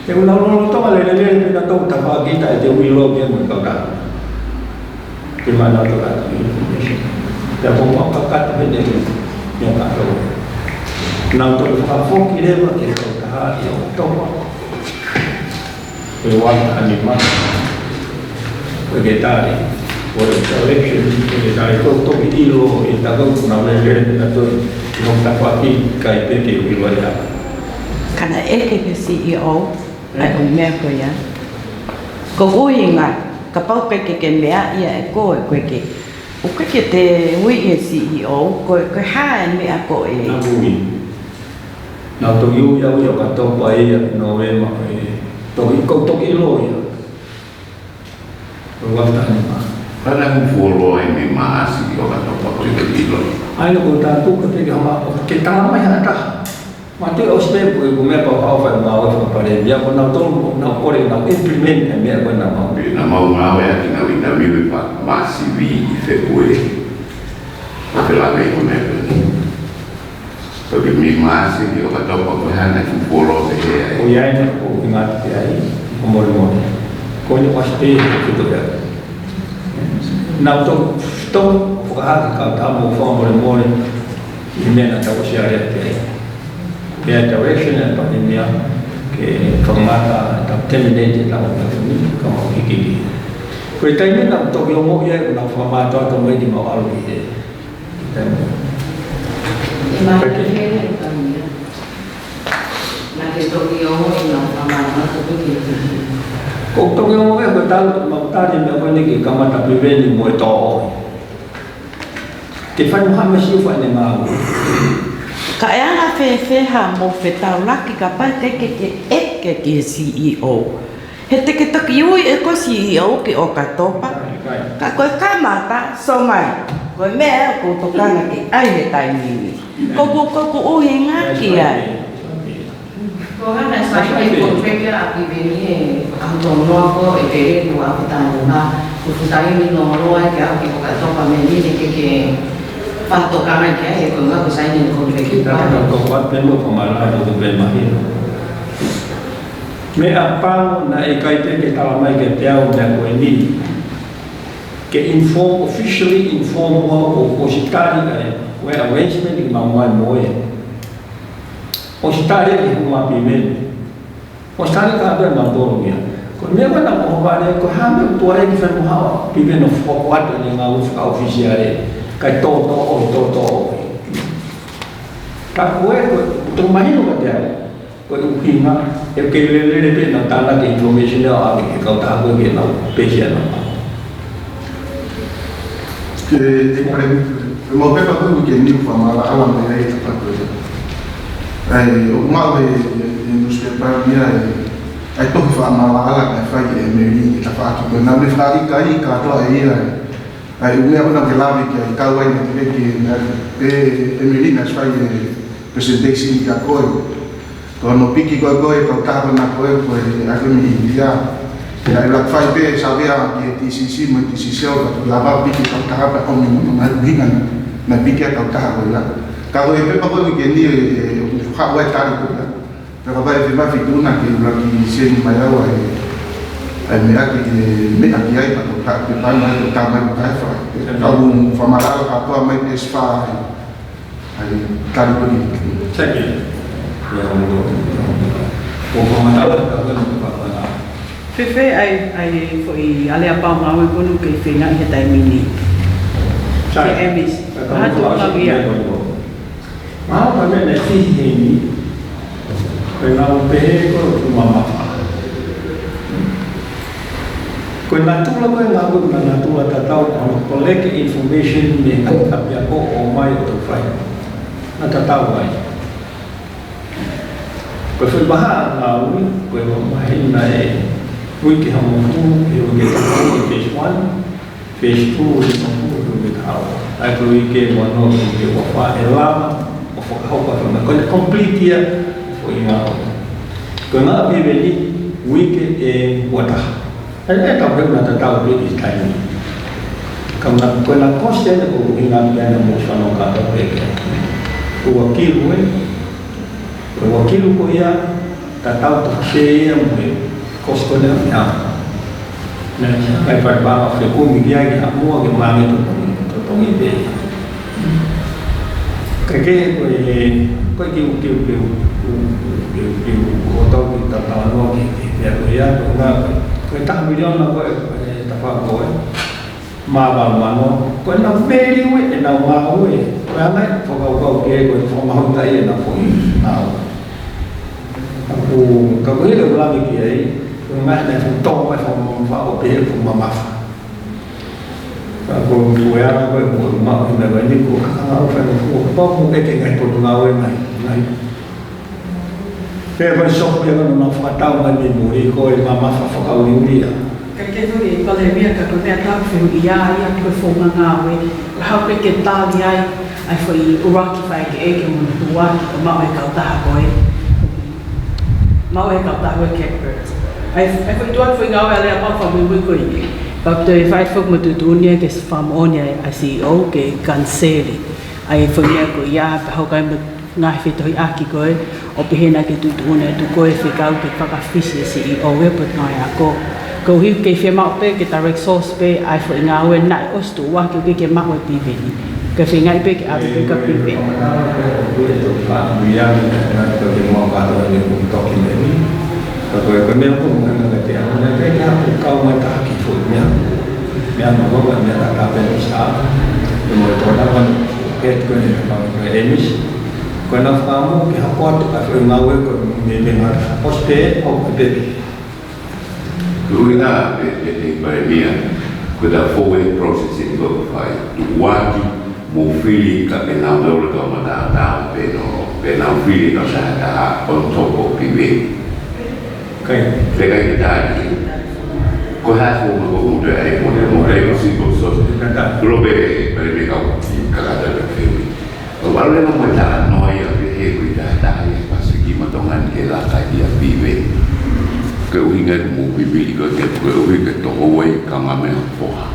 ʻE ʻoku nau lolotonga lelelele pē nautolu tafaʻaki taʻe te u ʻilo ki ai mo e kautaha. Ke mana to ka ki. Pea ko mau kakato pē ne, ne ka to. Nau toki fakafoki leva ki he kautaha ʻi ʻOkatopa. Ko e ua afe taha nima. Ko e ke tali. Ko e direction, ko e ke tali. Ko e toki ʻilo, ʻi he tā ko ē ʻoku nau lele, lele, na to, ʻi hoʻo tafaʻaki, ʻikai pē ke u ʻilo ia. Ka naʻe ʻeke ki he C E O, ʻa e ʻū meʻa ko ia. Ko e ʻuhinga, kapau ʻoku ʻikai ke ke meaʻi ʻe koe, ʻoku ʻikai ke, ʻoku ʻikai ke te ui ʻe he C E O, ko e, ko e hā e meʻa ko ē. Naʻa ku ui. Naʻa ku toki ui au ʻi ʻOkatopa ia, Nōvema, ʻe, toki, ko e toki ʻilo ia. Ko e ua afe taha nima. Ka naʻe hū Fuoloa ia mei Maʻasi ki ʻOkatopa ko e toki ʻilo ia. ʻAi, naʻa ku tā tuku pē ke hama, ke tā mai ha taha. Mate ʻosi pē ko e, ko e meʻa pau pau fai ngāue fakapalēmia, ko nautolu, nau kole, nau implement e meʻa ko ē naʻa mau. Pea naʻa mau ngāueʻaki, nau interview ʻi pa, Maʻasi ʻi Fēpueli. ʻO te lave ʻi he meʻa ko eni. Toki mei Maʻasi ki ʻOkatopa ko e hā naʻe hū Fuoloa pehē ai. Ko ia ena ʻoku ou ʻinga atu ki ai, ʻo molemole. Ko eni ʻosi pē, ko e toki ʻai. Nau toki, toki, fakahā ki he kautaha mo fakamolemole, ʻi he meʻa naʻa tau ʻosi ʻalu ki ai. Pea direction ʻa e Palēmia ke kamata, tau terminate ʻetau ʻaponimenti, ka mau hiki ki. Ko e taimi naʻa ku toki ongoʻi ai, naʻa ku fakamātoato mai ke mau ʻalu ki he. Taimi. ʻE mai ke he, he, he, he, naʻa ke toki ongoʻi naʻa ku fakamātoato mai ke. Ko e toki ongoʻi ko e talu, mau tali meʻa ko eni ke kamata Piveni mo e tō. Te fai mo ha masiu fai ne mau. Ka ʻe anga fēfē haʻamou fetaulaki kapau te ke ke ʻeke ki he C E O. He te ke toki ui ʻe koe C E O ki ʻOkatopa. Ka ko e kamata, so mai. Ko e meʻa ʻoku ou tokanga ki ai he taimi ni. Ko ʻeku, ko ʻeku ʻuhinga ki ai. Ko e hā naʻe saini ai e contract ʻa Piveni he ʻaho tolu noa ko ē ʻEpeleli ua afe taha nima, ko e fuʻu taimi lōloa ke aʻu ki ʻOkatopa mei he ke ke fakatokangaʻi ki ai he ko e ʻuhinga ko e saini e contract. Ka ko e ʻOkatopa pē mo e fakamālō atu pē mai. Meʻa pau naʻe ʻikai pē ke tala mai kiate au e meʻa ko eni. Ke inform, officially inform au ʻoku ʻosi tali ʻa e, ko e arrangement ʻi mau mai mo e. ʻOsi tali ʻe he huma piveni. ʻOsi tali ka pē mau tolo ia. Ko e meʻa ko ena ko vale, ko e hā e meʻa ʻoku tuai ke fai mo haʻo piveni ʻo fokotuʻu atu ʻene ngāue fakaʻofisiale. Kae tōtōʻohi, tōtōʻohi. Ka ko e, ko e, ʻoku mahino kiate au. Ko e ʻuhinga, ʻe kei lelele pē ʻenau tānaki e information ʻo ʻave ki he kautaha ko ē ke nau pesia nau. Ke, ke, ke mau pepa ko ē ke niu fa mala ala me ai ta pa ko ē. ʻAi, ʻoku maʻu e, e, e newspaper ni ai, ʻai tohi fa mala ala ka fai e meli ke ta fa atu ko ē. Naʻa ne fakaʻikaiʻi kātoa ʻe ia. ʻAi, ʻū meʻa ko ena ke lave ki ai, kau ai na te ke na, pe, e meli na fai e presentation kia koe. Ko hono piki ko ē ko e kautaha ko ena ko ē ko e ʻa ko eni ia. Ia ʻe lava fai pē savea ki he T C C mo e T C C ʻo ka lava piki kautaha pē ʻomi mo na ʻuhinga na piki ʻa kautaha ko ia. Ka ko e pepa ko ē ke ni e, e, ʻoku haʻu ai tali ko ia. Pea ka ʻi ai e fiemaʻu fitu na ke ʻuluaki send mai au ʻa e, ʻa e meʻa ke, ke meʻa ki ai, pea ko e pepa na ko e tā mai ko e kae fai. Ka u fa mala ala kātoa mai pē si fa ai. ʻAi, tali ko eni. Seke. Ia, mo, mo, mo. ʻO fakamatala, ka ko ena ko fakamatala. Fēfē ʻa e, ʻa e foʻi aleapau ngāue ko ena ke feinga ʻi he taimi ni. Sai. Ke emis. Ka ko e ʻa e fakamatala, ngāue ia. Ia, mo, mo. Mahalo ko e meʻa naʻe fihi heni. Ko e ngāue pehē ko e ʻoku mamafa. Ko e natula ko e ngāue ʻoku natula tatau ko hono collect e information mei he ngaahi ʻapiako ʻo ʻomai ʻo tau fai. Naʻe tatau ai. Ko e foʻi vahaʻa ngāue, ko e mahino ʻe uike hongofulu, ʻe uike hongofulu, phase one, phase two, uike hongofulu, uike taha. ʻAi ko e uike ua noa, uike ua fā, ʻe lava ʻo fakahoko atu na. Ko e complete ia, foʻi ngāue. Ko e ngāue pē eni, uike ʻe ua taha. ʻE, ʻe tau pehē naʻe tatau pē ʻi he taimi. Ka na, ko ena cost ʻe ʻuhinga pē ena mo fanongo kātoa pē ke. Ua kilu ē. Ko e ua kilu ko ia, tatau tofu share ia mo e cost ko ena ʻa e meʻa. Naʻe ʻikai pē pā fekumi ki ai ke haʻamua ke mangi totongi, totongi pē. Ka ke ko e, ko e kiu, kiu, kiu, kiu, kiu, kiu, ko tau ki ta talanoa ki, ki, ki a ko ia, ko e ngā, ko e taha miliona ko e, ko e tafa ko e, mā valu mano, ko ena value ʻenau ngāue, ko e anga e fakakaukau ke, ko e fakamahuʻingaʻi ʻenau foʻi ngāue. Ka ko, ka ko e lea ʻoku lave ki ai, ko e ngaahi naʻe fuʻu tō mai faka-, faka-, ʻo pehē fuʻu mamafa. Ka ko e anga ko ē ʻoku maʻu ʻi he meʻa ko eni ko e kakanga ʻo fai mo fua. Kapau ʻoku ʻeke ngaahi potungāue ngaahi, ngaahi. Pea ko e sopu ia ko ena naʻa nau fakatau mai mei muli ko e mamafa fakaʻuliʻuli ia. Ka ke fuli e Palēmia ka ko e meʻa ʻoku ou fehuʻi ia ko e founga ngāue. Ko e hā pē ke tali ai, ʻa e foʻi ʻuluaki fai ke ʻeke mo e ʻuluaki ko e maʻu ʻe he kautaha ko ē. Maʻu ʻe he kautaha ko ē Catbird. ʻAi, ʻai foʻi tuʻa foʻi ngāue aleapau fakamuimui ko eni. Pea toe fai foki mo e tuʻutuʻuni ia ke fakamoʻoni ʻa e, ʻa e C E O ke kaniseli. ʻAi foʻi meʻa ko ia, pea hoko ai mo e ngaahi fetohiʻaki ko ē, ʻo pehē naʻa ke tuʻutuʻuni atu ko e fekau ke fakafisi e C E O ʻo e potungāue ako. Koeʻuhi ke fiemaʻu pē ke direct source pē, ʻa e foʻi ngāue naʻe ʻosi tuʻuaki ʻoku ʻikai ke maʻu e piveni. Ke feingaʻi pē ke ʻave pē ka piveni. Ko ena fakaʻamu ke hoko atu ʻa e foʻi ngāue ko e meʻa, meʻa ngata. ʻOsi pē, ʻo pē. Ko e ʻuhinga pē, pē, pē, pē, meʻa, ko e four-way process eni ʻoku fai. Tuʻuaki, mou fili ka pē nau lolo ka mata ata, pē nau, pē nau fili ka sa ta on top of piveni. Kai. Pē kai ke tali. Ko e hā e founga ʻoku mou toe ʻai, mou toe, mou toe ʻosi ko so. Kai. Kulo pē, pē, pē, kau, kakata pē piveni. ʻO ʻalu leva mo e talanoa ia pē he ko e taha taha ia Pasifiki mo Tonga ni ke laka ia piveni. Ko e ʻuhinga ʻoku mou piveni ko e ke, ko e ʻuhinga ke toko ua ia ka ngā meʻa foha.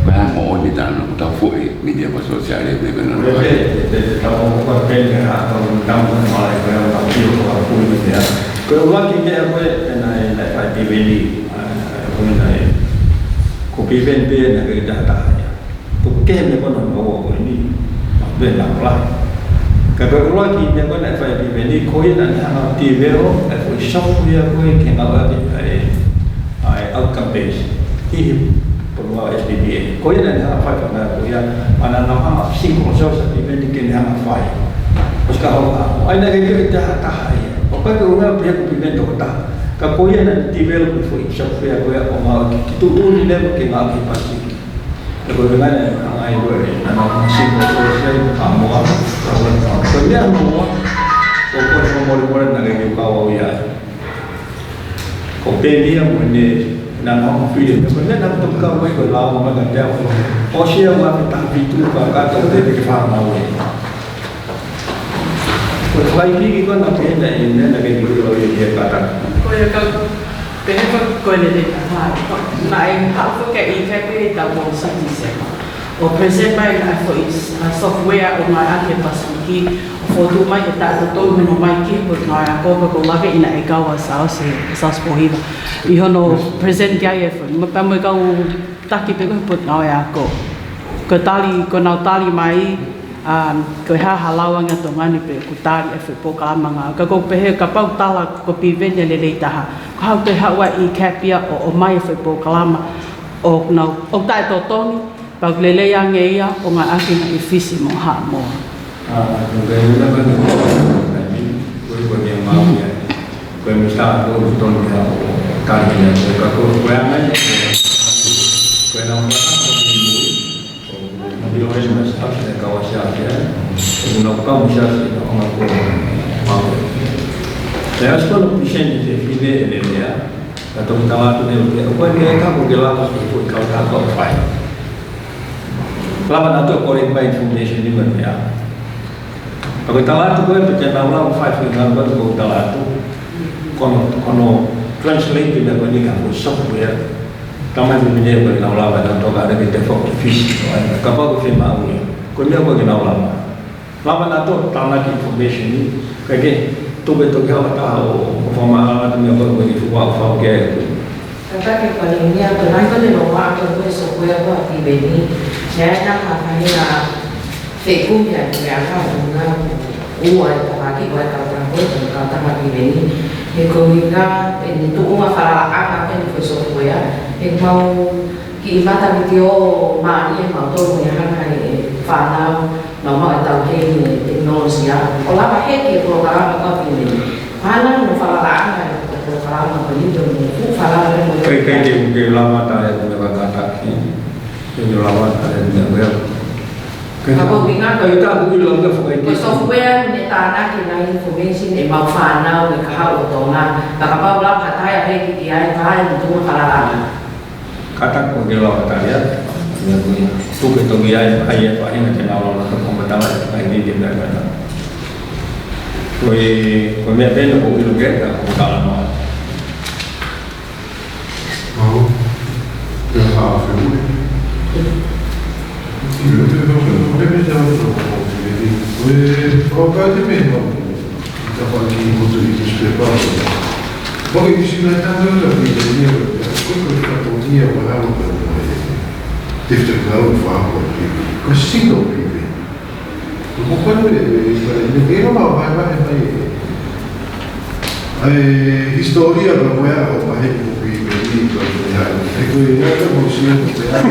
Ko e hā e moʻoni talanoa ʻoku tau foʻi media mo sōsiale mo e meʻa. Ko e pē, pē, pē, tau ko e pē ke hā, tau tau ko e malai ko e au tau kio ko e au kui. Ko e ʻuluaki meʻa ko ē naʻe, naʻe fai Piveni, ʻa, ko e meʻa naʻe, ko Piveni pē naʻe ʻikai ke taha ia. Tuku kehe meʻa ko ena naʻe ʻoku ʻi ai ni, pē naʻe ʻoku lahi. Ka ko e ʻuluaki meʻa ko ē naʻe fai Piveni, ko ia naʻa ne hanga ʻo develop e foʻi software ko ē ke ngāueʻaki ʻa e, ʻa e outcome base. ʻI he Pulou S P P A. Ko ia naʻa ne hanga fai fana ko ia, ʻa naʻa ne hanga single source agreement ke ne hanga fai. ʻOsi ka hau a. ʻAi naʻe ʻikai ke taha taha ia. ʻOku ʻikai ke ʻuhinga pē ko Piveni tokotaha. Ka ko ia naʻa ne develop e foʻi software ko ia ʻo ngāueʻaki ki tuʻutuʻuni leva ke ngāueʻaki he Pasifiki. Ka ko e ngaahi naʻe hanga ai ko e, naʻa ne hanga single source ai, ʻa Moa, ʻa Moa. Ko e meʻa Moa, ʻoku ou fakamolemole naʻe ʻikai ke u kau au ia. Ko Penia mo ʻene nana mo Fili. Ko ʻene nana toki kau mai ko e lao mo ka te au. ʻOsi ia ua ke taha fitu ka kata o te ke fānau e. Ko e fai piki ko na pena i nena ke kiki lo i ke kata. Ko ia ka pehē ko e lele ka hā. Naʻe haʻu foki e ʻi ke pē tau mo citizen. ʻO present mai ʻa e foʻi, ʻa e software ʻo ngāueʻaki he Pasifiki, ʻo fotu mai ke taʻetotongi hono mai ki he Potungāue Ako, ko e lave ʻi naʻe kau ʻa Saosi, Saosi Pōhiva. ʻI hono present ki ai e foʻi, ma pea mo e kau taki pē ko e Potungāue Ako. Ko e tali, ko ʻenau tali mai, um, ko e hā ha lau ange Tonga ni pē, ko e tali e foʻi polokalama ngāue. Ka ko e pehē, kapau tala ko Piveni e lelei taha. Ko e hā ʻoku toe haʻu ai ʻi ke pē ia ʻo, ʻomai e foʻi polokalama, ʻo nau, ʻo taʻetotongi, pea ʻoku lelei ange ia ʻo ngāueʻaki ʻi Fisi mo Haʻamoa. ʻA, ko e ʻuhinga ko eni, ko e, ko e meʻa mau ia. Ko e misa ko e tonu ia ʻo tali ia, ko e ka ko e anga ia, ko e nau mata ko e mui, ko e mui o e masa, ko e kau Siasi ia, ko e nau kau Siasi, ko e anga ko e mau. Pea ʻosi ko ʻene present e fefine e lelei ia, ka toki tala atu ne, ko e meʻa ka ko e lava ko e kau tā ko e fai. Lava naʻa tau collect mai information ni mai meʻa. Ka ko e tala atu ko ē, pe te nau lava fai foʻi ngāue ko ē ko e tala atu. Ko hono, ko hono translate pē meʻa ko eni ki ha foʻi software. Tamai pē meʻa ko ē nau lava, nau toka ʻana ke te foki Fisi. Kapau ko e fiemaʻu ia. Ko e meʻa ko ē ke nau lava. Lava naʻa tau tānaki information ni, kae kehe, tuku e toki haʻu ha taha ʻo, ʻo fakamaʻalaʻala atu meʻa ko ē ʻoku fuʻu ʻofa ke ai. Kātaki ko e ʻuhinga ko e nai ko e lelei ʻo e software ko ē ʻa Piveni, naʻe ʻi ai ha faʻahinga fekumi ʻa e meʻa ka ʻuhinga ua e tafaʻaki ko e kau tangata ko e kau tangata Piveni. He ko e ʻuhinga ʻene tuʻunga falalaʻanga ko eni ko e software, he mau kiʻi mataviti ʻo mālie mautolu he hanga ʻe he fānau, nau maʻu e taukei he tekinolosia. ʻO lava hiki e polokalama ko ē Piveni. Fānau mo falalaʻanga e polokalama ko eni, mo fuʻu falala mo e. Kai, kai ke, ke lava tā e meʻa kātaki. Ke lava tā e meʻa meʻa. Ka ko e ʻuhinga ko e ka hui lava ka fakai ko e software ne tānaki ʻa e information ʻemau fānau ʻi he kahaʻu ʻo Tonga. Ka kapau lava ha taha ia hiki ki ai, ka ʻi ai mo tuʻunga falalaʻanga. Kātaki ko e ke lava tā ia, ia ko ia. Tuku e toki ai, ai e faʻahinga te nau lava ka ko e matala e faʻahinga ke meʻa kātaki. Ko e, ko e meʻa pē ena ʻoku ou ʻilo ki ai ka ko e tala noa. Mau, ia ka femu. Ilo ke no ke no ke me te au no ko e ni. Ko e, ko ka te me no. Ka pa ni mo te i te pepa. Ko e isi na tanga ka pi te ni ko e ko e ka ko ni a wa ha ko e. Te te ka u fa ko e. Ko e sino pi. Ko ko ni e, e, e, e, e, e, e, e, e, e, e, e, e, hisitōlia ka ko e ʻaho pahe ko pi, pi, pi, ko e ʻaho. E ko e ʻaho ko si ʻaho ko e ʻaho.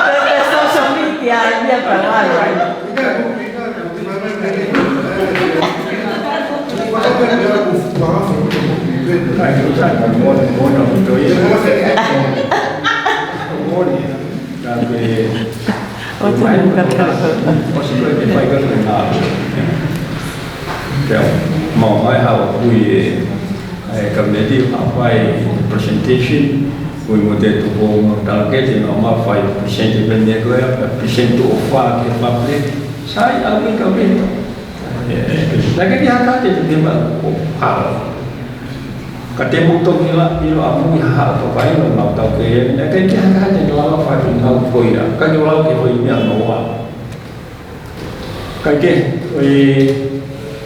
Ko e social media, ia ka wai. Ka ko e, ʻosi ko e ke fai ka ko e ngā. Pea, mau mai hau kui e, e Kapineti, ʻa fai presentation, kui mo te tupo mo talakete, mau mai fai present e pene ko ē, pea present to ʻofa ke public, sai au kui ka pē. E, e, naʻe ʻikai ke haka te te mema ko hau. Ka te mou toki la, ʻilo ʻa mui ha ha o toka ʻilo nau tau ke e, naʻe ʻikai ke haka te te lava fai pē ngau ko ia, ka ke lava ke hoi meʻa noa. Ka ke, ʻoi,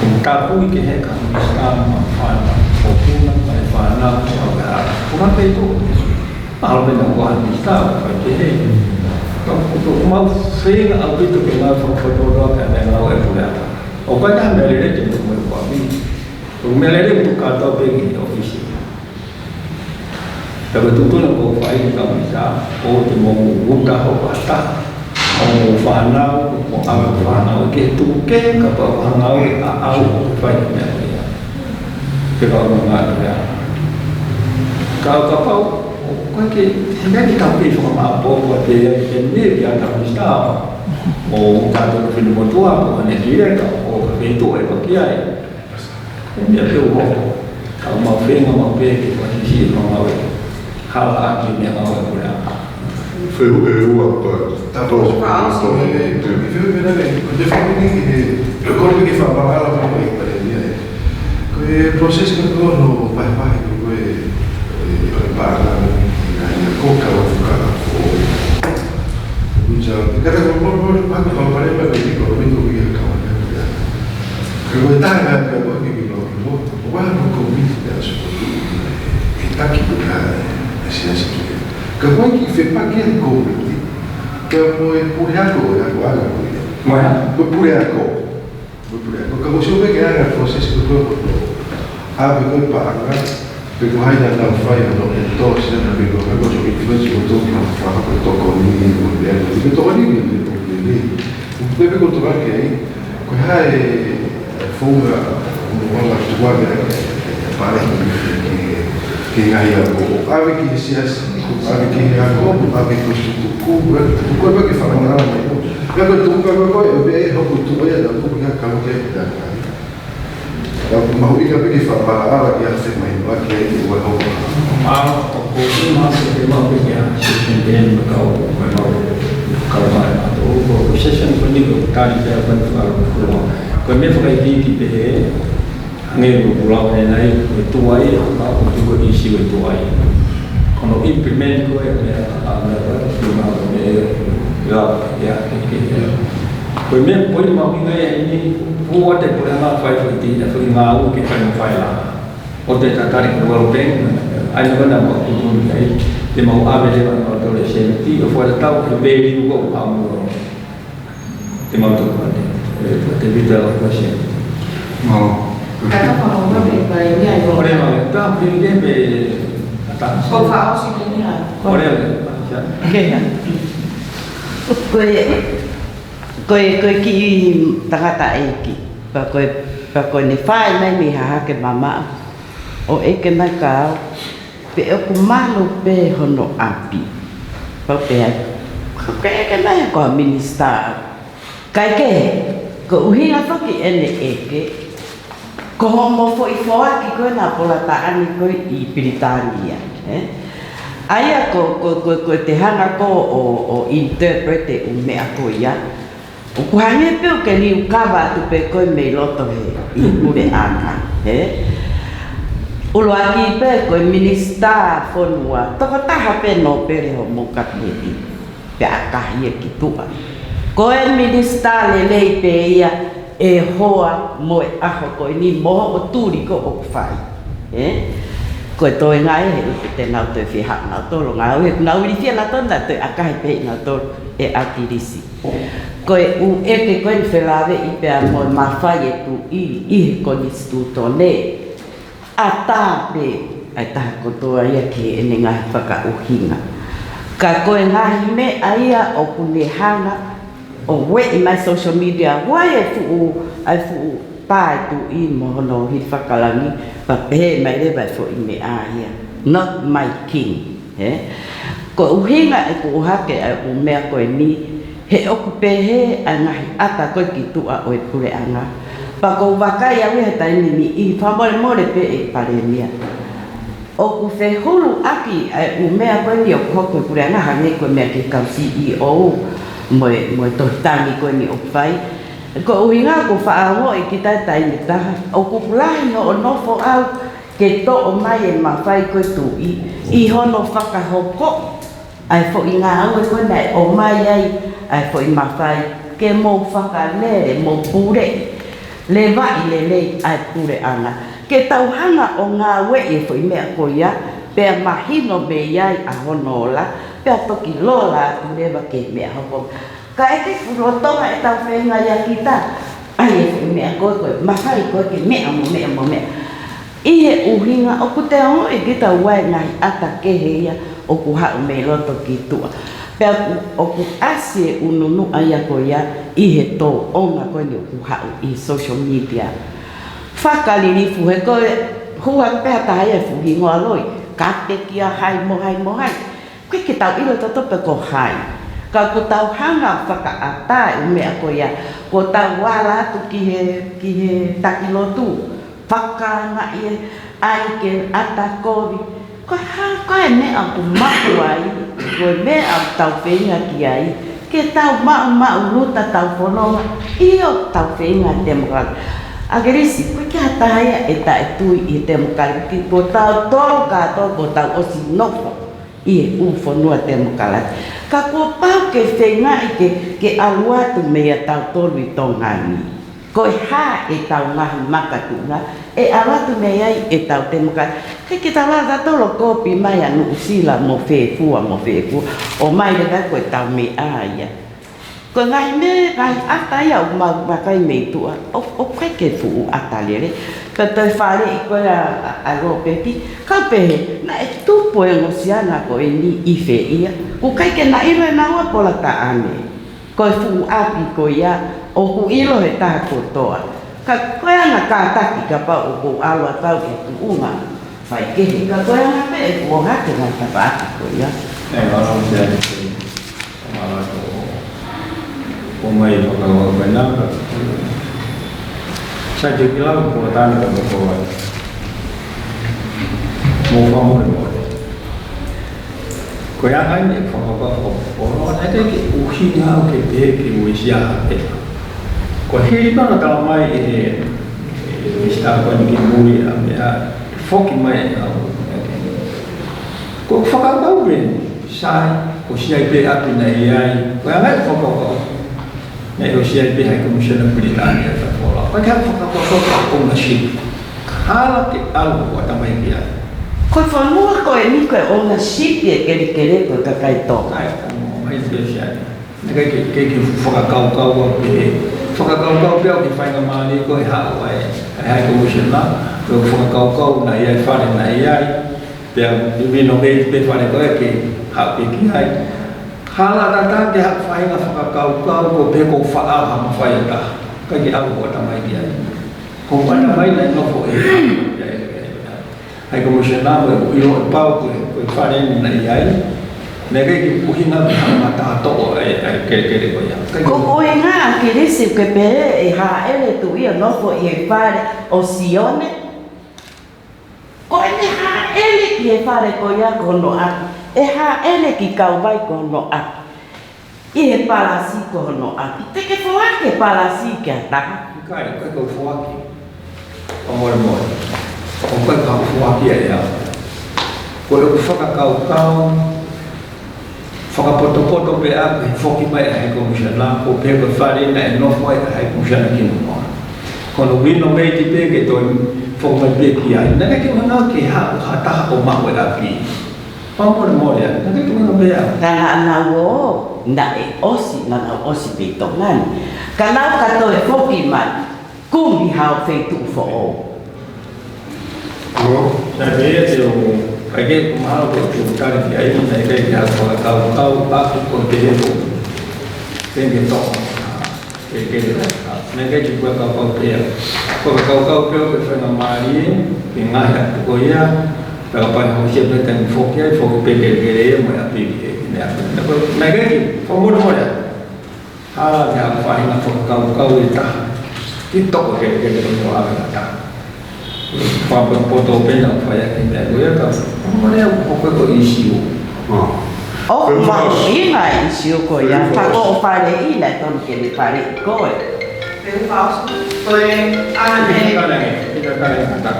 ʻOku tau ui ke he ka minisitā mo e fānau, ʻo puna mo e fānau, ʻo ka, ʻo ka pē tō. ʻAlu pē naʻa ko ha minisitā, ʻo ka ke he. Tau, tau mau feinga ʻaupito ke ngāue fakapotopoto ka mei he ngāue ʻa e puleʻanga. ʻOku ʻikai ha meʻa lelei ke mo e kuami. ʻOku meʻa lelei ʻoku kātoa pē ki he ʻōfisi. Pea ko e tuʻutuʻuni ʻoku ou fai ni ka misa, ʻoua te mou uta ho ata, ʻo mou fānau, mo ʻave fānau, ke tuku ke, kapau ʻoku hanga ʻo e ʻaʻau, ʻo fai ki meʻa ko ia. Ke kau mo ngā ko ia. Ka kapau, Ko e ke, he meʻa ni tau kei fakamāʻopoʻopo atu ai ke ne pia ta mista. ʻO tātou fine motuʻa, ko ʻene kile ka, ʻo ka kei tuʻu e paki ai. Ko e meʻa pē ʻoku hoko. Ka ʻoku mau feinga mau pē ke fakasisi e mau ngāue. Hala ʻaki e meʻangāue ko ē. Feu e ua pa. Tapu. Tapu. Tapu. E, e, e, feu pē nane, ko e te feu ni, e, ko e ke fakamāʻopoʻopo mai pale ni ai. Ko e process ka ko hono vahevahe ko e, e, paʻanga, e, ia ko ka o fuka o. Uja, kata ko mo mo pa ko pa pale pa ko ko ko ko ia ka wa ka. Ko e taha ka ko ke ke mo mo. Wa no ko mi te asu ko tu. E taki ko ka e siasi ki. Ka ko ki fe pa ke ko mi. Ka mo e pule ako, ako, ako ko ia. Mo ia. Ko pule ako. Ko pule ako. Ka ko sio pe ke anga process ko ko ko. ʻAve ko e paʻanga, pe ko hai naʻa nau fai hono endorse ia na pe ko ha ko so influence ko tō ki ha fa ko tokoni ni ko pea ko tokoni ni ko pea ni. Ko pea ko tokoni ke ai, ko hai e founga mo ʻola tuʻa ke pale ke, ke ngaahi ako. ʻAve ki he siasi, ʻave ki he ako, ʻave ki he tutuku, ko e pē ke fakamāʻopoʻopo mai. Ka ko e tuʻu ka ko e, ʻo pē e hoku tuʻu ia na ko ki ha ka ke ia. Ka ʻoku mahuʻinga pē ke fakamāʻopoʻopo ki he ʻaho mai, ʻoku ʻikai ke ʻi ai hoko. ʻA, ʻoku ou tui mahalo pē ke ʻi ai ha session pē ʻeni mo e kau, mo e kau, kau mai ʻa tō, ko e session ko eni ko e tali pē ʻa e fakaʻuhinga. Ko e meʻa fakaikiiki pē ē, hangē ko e lau ʻanenai, ko e tuai, ka ʻoku tuku ʻi siʻi ko e tuai. Ko hono implement ko e meʻa, ʻa, meʻa, ʻa, meʻa, ʻa, meʻa, ʻa, ʻa, ʻa, ʻa, Ko e meʻa ko eni mahuʻinga ia ʻi he fuofua te pule anga fai fai ti, ʻa fai ngāue ke fai mo fai la. ʻO te tatali ko World Bank, ʻa ia ko ena mo tuku ni ai, te mau ʻave leva ʻa e tole sēniti, ʻo fai tatau ki he value ko ʻamu. Te mau tuku atu, e, te vita la ko sēniti. Mālō. Kata pa mo me pa ia ko. ʻOre ma, ta pili ke pe, ta. Ko fa o si ke ni ha. ʻOre, ia. Ke ha. Ko e, Ko e, ko e kiʻi tangataʻeiki, pea ko e, pea ko ʻene fai mai mei Hahake Mamaʻo, ʻo ʻeke mai kia au, pe ʻoku malu pē hono ʻapi. Pea u pehē ai, ka ke ʻeke mai ko ha minisitā. Kae kehe, ko e ʻuhinga foki ʻene ʻeke, ko hoʻomo foʻi foaki ko ena polataʻani ko ē ʻi Pilitānia, ē? ʻA ia ko, ko, ko, ko e te hanga ko ē ʻo, ʻo interpret e ʻū meʻa ko ia. ʻOku hangē pē ʻoku ke liu kava atu pē ko ē mei loto he ʻi he puleʻanga, ē? ʻUluaki pē ko e minisitā fonua, tokotaha pē nōpele hoʻomo kapineti. Pea ʻakahi ia ki tuʻa. Ko e minisitā lelei pē ia ʻe hoa mo e ʻaho ko eni mo hoʻo tuli ko ē ʻoku fai. Ē? Ko e toenga ē he ʻoku te nau toe fie haʻu nautolu ngāue, he ʻoku nau ilifia nautolu naʻa toe ʻakahi pē nautolu ʻe ʻAkilisi. Ko e ʻū ʻeke ko eni felāveʻi pea mo e mafai e tuʻi ʻi he konisitūtone. ʻAtā pē ʻa e taha kotoa ia ki heʻene ngaahi fakaʻuhinga. Ka ko e ngaahi meʻa ia ʻoku ne hanga ʻo ueʻi mai social media, ʻa e fuʻu, ʻa e fuʻu pā ʻa e tuʻi mo hono hili fakalangi, pea pehē mai leva e foʻi meʻa ia, "Not my king." Ē? Ko e ʻuhinga ʻeku ʻohake ʻa e ʻū meʻa ko eni, he ʻoku pehē ʻa e ngaahi ʻata ko ē ki tuʻa ʻo e puleʻanga. Pea ʻoku ou vakai au ia he taimi ni ʻi he fakamolemole pē ʻe Palēmia. ʻOku fehuluʻaki ʻa e ʻū meʻa ko eni ʻoku hoko he puleʻanga hangē ko e meʻa ki he kau C E O mo e, mo e tohi tangi ko eni ʻoku fai. Ko e ʻuhinga ʻoku faʻa ongoʻi kita he taimi ʻe taha, ʻoku lahi hoʻo nofo ʻau ke toʻo mai e mafai ko ē tuʻi ʻi hono fakahoko ʻa e foʻi ngāue ko ē naʻe ʻomai ai ʻa e foʻi mafai ke mou fakalele, mou pule, levaʻi lelei ʻa e puleʻanga. Ke tau hanga ʻo ngāueʻi e foʻi meʻa ko ia, pea mahino mei ai ʻa hono ola, pea toki lola atu leva ki he meʻa hoko. Kae ke fulo tonga ʻetau feinga ia kita. ʻAi e foʻi meʻa ko ē, ko e mafai ko ē ke meʻa mo meʻa mo meʻa. ʻI he ʻuhinga ʻoku te ongoʻi kita ʻoku ʻi ai e ngaahi ʻata kehe ia ʻoku haʻu mei loto ki tuʻa. Pea ʻoku, ʻoku ʻasi e ʻununuʻa ia ko ia ʻi he tōʻonga ko eni ʻoku haʻu ʻi he social media. Fakalilifu he ko e hū hake pē ha taha ia he fuʻu hingoa loi. kape kia hai mo hai mo hai. ʻOku ʻikai ke tau ʻilo tautolu pe ko hai. Ka ʻoku tau hanga ʻo fakaʻatā e meʻa ko ia, kuo tau ala atu ki he, ki he taki lotu, fakaangaʻi e ʻai ke ʻata kovi. Ko e hā, ko e meʻa ʻoku maʻu ai, ko e meʻa ʻoku tau feinga ki ai, ke tau maʻumaʻuluta ʻetau fononga, ʻio, tau feinga temokalati. ʻAkilisi, ʻoku ʻikai ke ʻi ai ha taha ia ʻe taʻetui ʻi he temokalati, ko tautolu kātoa kuo tau ʻosi nofo ʻi he ʻū fonua temokalati. Ka kuo pau ke feingaʻi ke, ke ʻalu atu meia tautolu ʻi Tonga ni. Ko e hā ʻetau ngaahi makatuʻunga, ʻe ʻalu atu mei ai ʻetau temokalati. ʻIkai ke tau lava tautolu ʻo kopi mai ʻa Nuʻusila mo fē fua, mo fē fua. ʻOmai leva ko ʻetau meʻa ia. Ko e ngaahi meʻa, ngaahi ʻata ia ʻoku mau vakai mei tuʻa, ʻo, ʻoku ʻikai ke fuʻu ʻata lelei. Pea toe faleʻi ko ē ʻa, ʻa, ʻa Lopeti, kau pehē, naʻe tupu e ngosiana ko eni ʻi fē ia. ʻOku ʻikai ke na ʻilo ʻe naua pola taʻane. Ko e fuʻu ʻapi ko ia, ʻoku ʻilo ʻe he taha kotoa. Ka ko e anga kātaki kapau ʻoku ou ʻalu atu au ki he tuʻunga faikehe, ka ko e anga pē ʻeku ʻohake ngaahi tafaʻaki ko ia. ʻE, ʻalu atu ia, ʻe, ʻalu atu ʻo, ʻomai e fakakaukau ko ena ka. Sai, te u kiʻi lau ko e tana ko e ko e. Mo fakamole mo. Ko ia ai ne fakapapau ʻoku ʻikai ke ʻuhinga au ke pehē ke uesia ha meʻa. Ko e hili pē hono talamai ʻe he, ʻe he Minisitā ko eni ki mui ʻa e meʻa, foki mai au. Ko e fakakaukau pē, sai, ko siʻi pē ʻapi naʻe ʻi ai. Ko ia ai fakakaukau. Naʻe ʻosi ʻi ai pē High Commissioner Pilitānia ʻi Fakafola. Ko e hā e fakakaukau ʻoku ʻosi. Hala ke ʻalu ʻo ʻatamai ki ai. Ko e fonua ko eni ko e ownership ʻe kelekele ko e kakai Tonga. ʻAi, ʻoku mai pē ʻosi ai. Naʻe ʻikai ke, ke, ke fakakaukau au pē. Fakakaukau pē au ki he faingamālie ko e haʻu ai ʻa e High Commissioner. Ko e fakakaukau naʻe ʻi ai fale naʻe ʻi ai. Pea renovate pē fale ko ē ke haʻu pē ki ai. Hala tatau ke haʻu faʻahinga fakakaukau ko pē ko faʻa ha mafai ʻe taha. ʻIkai ke ʻalu ʻo ʻatamai ki ai. Ko ʻatamai naʻe nofo ʻe he High Commissioner mo ʻeku ʻilo ʻe pau ko e, ko e fale eni naʻe ʻi ai. Naʻe ʻikai ke ʻuhinga ke haʻu mata toʻo e, e kelekele ko ia. ʻIkai ke Ko e ʻuhinga ʻAkilisi ke pehē ʻe hāʻele tuʻi ʻo nofo ʻi he fale ʻo Sione. Ko ʻene hāʻele ki he fale ko ia ko hono ʻapi, ʻe hāʻele ki Kauvai ko hono ʻapi. ʻI he palasi ko hono ʻapi, te ke foaki e palasi ki ha taha? ʻIkai, ʻikai ke u foaki. ʻO molemole. ʻOku ʻikai ke u foaki ia ʻe au. Ko ʻeku fakakaukau, fakapotopoto pē ʻaku he foki mai ʻa e High Commissioner, ko pē ko e fale naʻe nofo ai ʻa e High Commissioner ki muʻa. Ko hono renovate pē ke toe foki mai pē ki ai. Naʻe ʻikai ke u hanga ke haʻu ha taha ʻo maʻu e ʻapi. Fakamolemole ā, naʻe ʻikai ke u hanga pē au. Ka naʻa nau ō, naʻe ʻosi, naʻa nau ʻosi pē ʻi Tonga ni. Ka nau ka toe foki mai, kumi hao feituʻu foʻou. ʻO, sai pē ia te u, ʻikai ke u mahalo ko e te u tali ki ai, naʻe ʻikai ke u fakakaukau ʻaku ko e te u. Tenge tō. Ke, ke, naʻe ʻikai ke u fakakaukau pē au. Ko e fakakaukau pē au ke faingamālie, ke ngaahi atu ko ia, pea kapau ʻe hokosia pē taimi foki ai, foki pē ke, ke lele mo e ʻapi ki he, ki he ʻapi. Naʻe ʻikai ke, fakamolemole ā. Hala ke haʻu faʻahinga fakakaukau ʻe taha. Ke toko ke, ke, ke, ke, ke, ke, ke, Fakapotopoto pē naʻa ku fai ʻaki e meʻa ko ia ka, ʻo mole au ko koe ko e ʻīsiu. ʻOku mahuʻinga e ʻīsiu ko ia, ka ko hoʻo faleʻi naʻe tonu ke ne faleʻi koe. Te u fausu, ko e ana he. Ika kane, ika kane kata.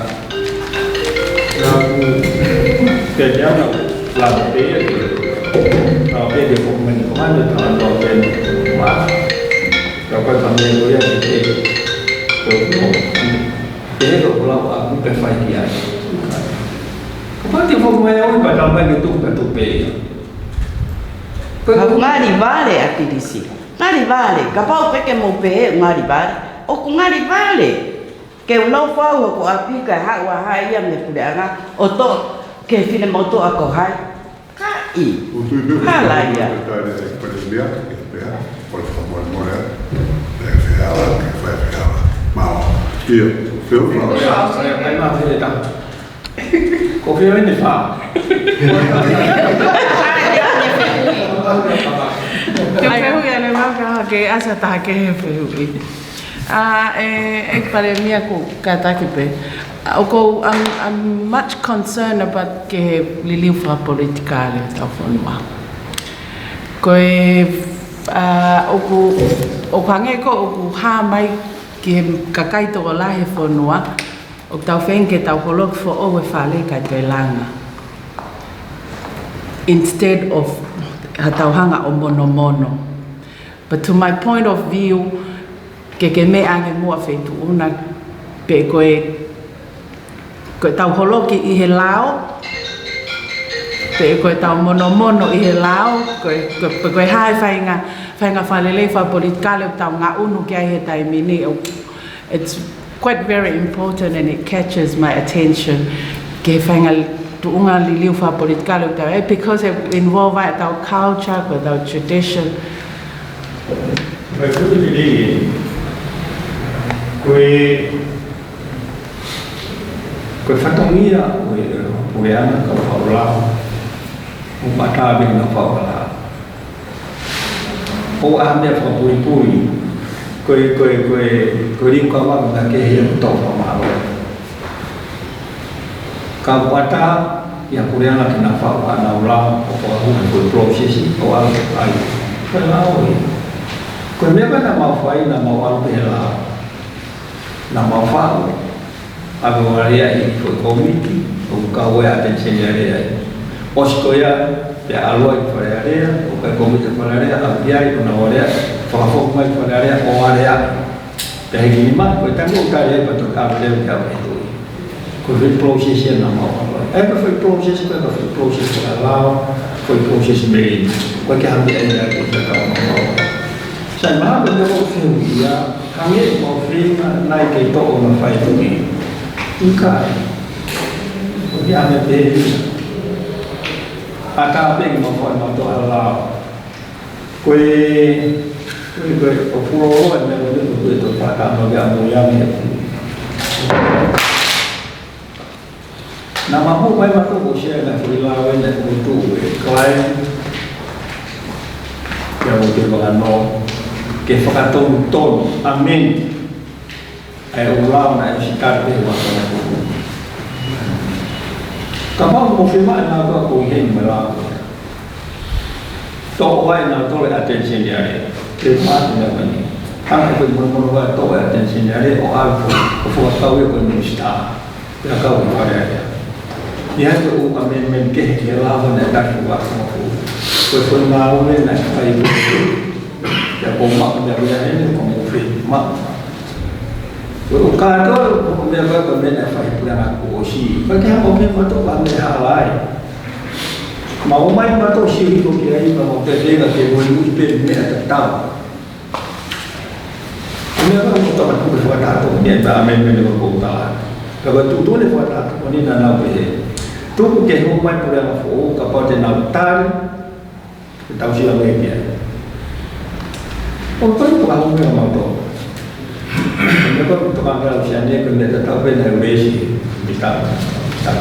Naʻa ku, te te ana, la te te, la te te ko meni ko mani, ta la te ma. Ka ko e ka meni ko ia te te. Ko, ko. Pehē ko e lau ʻaku pē fai ki ai. Kapau te u foki mai au ʻi pata mai ke tuku pē tuku pē ia. Ko e Ka ngali vale ʻAkilisi. Ngali vale. Kapau pē ke mou pehē ngali vale. ʻOku ngali vale. Ke u nofo au ʻi hoku ʻapi kae haʻu ha taha ia mei he puleʻanga ʻo toʻo ki he finemotuʻa ko hai. Ka ʻi. ʻO tui pē hala ia. Tale e palēmia, ke pea, ʻo le fakamolemole, ʻe feala, ke fai feala. Mao. ʻIo, feala. Sai, kai ma fele ta. Ko fē ʻene fā? Ke fehuʻi ʻa e lau ka ke ʻasi atu ha kiʻi fehuʻi. ʻA e, ʻEiki Palēmia, ʻoku kātaki pē. ʻOku ou, I'm, I'm much concerned about ki he liliu fakapolitikale ʻetau fonua. Ko e, ʻa, ʻoku, ʻoku hangē ko ʻoku hā mai ki he kakai tokolahi he fonua, ʻoku tau feinga ke tau holoki foʻou e fale kae toe langa. Instead of ha tau hanga ʻo monomono. But to my point of view, ke ke meʻa ange muʻa feituʻu na, pe ko e, ko e tau holoki ʻi he lao, pe ko e tau monomono ʻi he lao, ko e, ko e, pe ko e hā e faʻahinga, faʻahinga fakalelei fakapolitikale ʻoku tau ngaʻunu ki ai he taimi ni. It's quite very important and it catches my attention. Ki he faʻahinga tuʻunga liliu fakapolitikale ʻoku tau, eh, because it involve ai ʻetau culture, ko ʻetau tradition. Ko e tuʻu lelei, ko e, ko e fatongia ʻo e, ʻo e puleʻanga kau fakalao, ʻoku ʻatā pē ke nau fakalao. ʻO ʻa e meʻa fakapuipui, ko e, ko e, ko e, ko e liu kau anga ke he ia kuo tau fakamālō. Ka ʻoku ʻatā ia puleʻanga ke nau faʻu ʻenau lao ʻo fakahū ko e process ʻo ʻalu ai. Ko e lao ia. Ko e meʻa ko ē naʻa mau fai, naʻa mau ʻalu pē he lao. Naʻa mau faʻu, ʻave ʻo alea ʻi he foʻi kōmiti, ʻo kau ai ʻa e Penisini Alea. ʻOsi ko ia, pea ʻalu ai ki Fale Alea, ʻo kai kōmiti Fale Alea, ʻave ai, ʻo nau alea, fakafoki mai Fale Alea, ʻo alea. Pea hiki nima, ko e taimi ʻoku tali ai pea toki ʻave leva ki ʻapi ʻi tuʻi. Ko e foʻi process ia naʻa mau ʻalu ai. ʻA ia ko e foʻi process, ko e foʻi process fakalao, foʻi process mei, ko e ke hami ai ia ko e ka mau. Sai, mahalo ko e meʻa ʻoku fehuʻia, hangē mau feinga nai ke toʻo na fai tuʻi. ʻIkai. Ko e ke hami pē ia. ʻAtā pē ke mau fai mau toʻo lao. Ko e, ko e, ko e, ʻo pulolo e meʻa ko e, ko e, ko e tō fata ma ke amo ia me. Naʻa mau mai ma tō ko sia na fui la we na ko tū e client. Ia mo te waka no, ke fakatonutonu, amen. ʻA e ʻū lao naʻe ʻosi tali pē ʻe he ʻOtua. Kapau ʻoku fiemaʻu ʻe nautolu ko e heni mo e lao. Toʻo ai ʻe nautolu e ʻAteni Seniale. Ke mate na mani. Hanga ʻe koe mono mono ʻa e toʻo e ʻAteni Seniale ʻo ʻalu ʻo fakakau ia ko e minisitā. Pea kau ʻi Fale Alea. ʻI ai ko e ʻū amendment kehe ki he lao naʻe taki ʻo ʻalu ʻo. Ko e foʻi ngāue naʻe fai ʻo. Pea ko e maʻu meʻa meʻa heni ko e mo fiemaʻu. Ko e ʻuhinga ko e meʻa ko e meʻa naʻe fai he puleʻanga kuo ʻosi. Ka ke hanga ʻo ke mato pa meʻa hala ai. Ma o mai mato si hiko ki ai ma o pepenga ke mo i pe meʻa tatau. Ko e meʻa ko e toka tuku fakatato ni e ta amendment ko e kota. Ka ko e tuku tuku ne fakatato ko ni na na pe. Tuku ke ho mai puleʻanga foʻou kapau te nau tali. Ke tau sio mai ki ai. ʻO ko e ko au meʻa mato. Meʻa ko e toka meʻa ʻo sia ne ko e meʻa tatau pē naʻe ʻosi. Mita. Mita.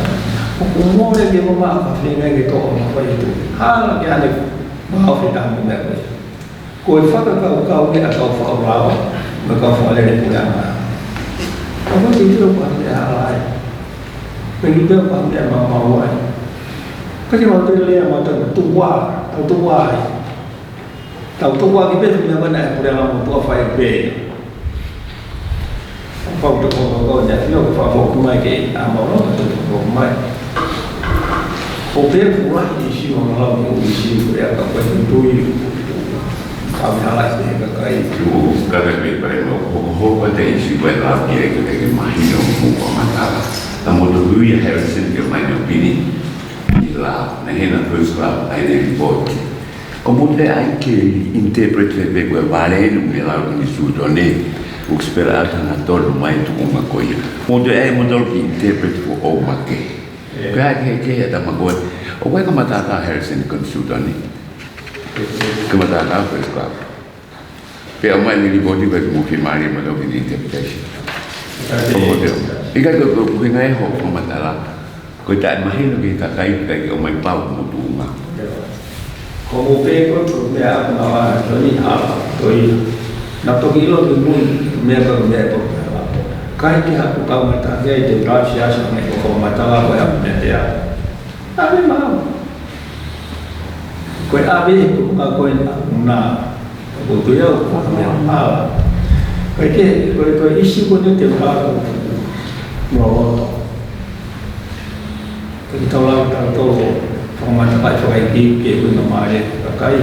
ʻOku mole ke mama ka fenga ke toʻo ma fai tu. Hala ke ane ma o feta mo meʻa ko e. Ko e fakakaukau ke a kau fakalao, mo e kau fakalele puleʻanga. Ka ko e titilo pa meʻa hala ai. Pea ki pea pa meʻa mamau ai. Ka ke mau tele lea mau tau tuʻu ā, tau tuʻu ā ai. Tau tuʻu ā ki pea meʻa mana e puleʻanga mo tuʻu ā fai pē. Pau te kōkō ko ne fio ko fakafoki mai ke a mau loa te kōkō mai. Ko pē pula i si o na lau ke ui si ko e aka ko e tui. Ka me hala i te he kakai. Tuʻu, ka me pē pare mo ko ko ko pa te i si ko e lau ke ai ko te ke mahino mo ko matala. Ta mo to ui a Harrison ke mai no pini. I la, na hena first club, ai ne report. Ko mo te ai ke interpret he pe ko e vale no me la ni su tone, ʻoku spera ata na tolu mai tu uma ko ia. Mo te ai mo tolu ki interpret ko o ma ke. Ko ai ke ke ata ma ko. ʻO wai ka matata Harrison kon su tone. Ka matata first club. Pea mai ni report ko mo ke mali ma lo ki interpretation. ʻO mo te. ʻIkai ko ko ko ngai ho ko matala. Ko e taʻemahino ki he kakai ʻikai ke ʻomai pau mo tuʻunga. Ko mo pe ko ko mea ko na wa so ni ha to i. Na to ki lo ki mui mea ko mea ko. Kai ki ha ku kau mata ke te tau si asa me ko ko mata wa ko ya me te a. Ave mau. Ko e ave ko ka ko e na. Ko tu ya ko mea ma. Kai ke ko ko isi ko ne te ka ko. No loto. Ko e tau lau tau tō, whakamata kai whakai ki ke hui na māre kakai.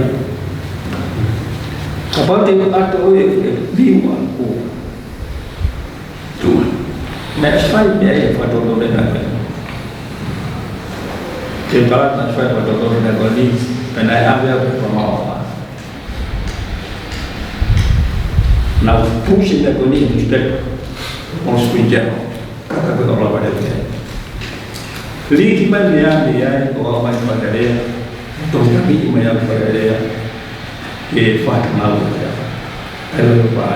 Kapau te atu oi e liu a ko. Tua. Mea sai mea e whatoto me na kai. Te tala na sai whatoto me na kai ni, pena e ave a ko whamaoa. Na pusi me ko ni newspaper. Wall Street Journal. Kaka ko ka lava de te. Liki mai mea mea ko au mai whakalea. Tō ka miki mai au whakalea. Ke whata mau te. Ai lo pa.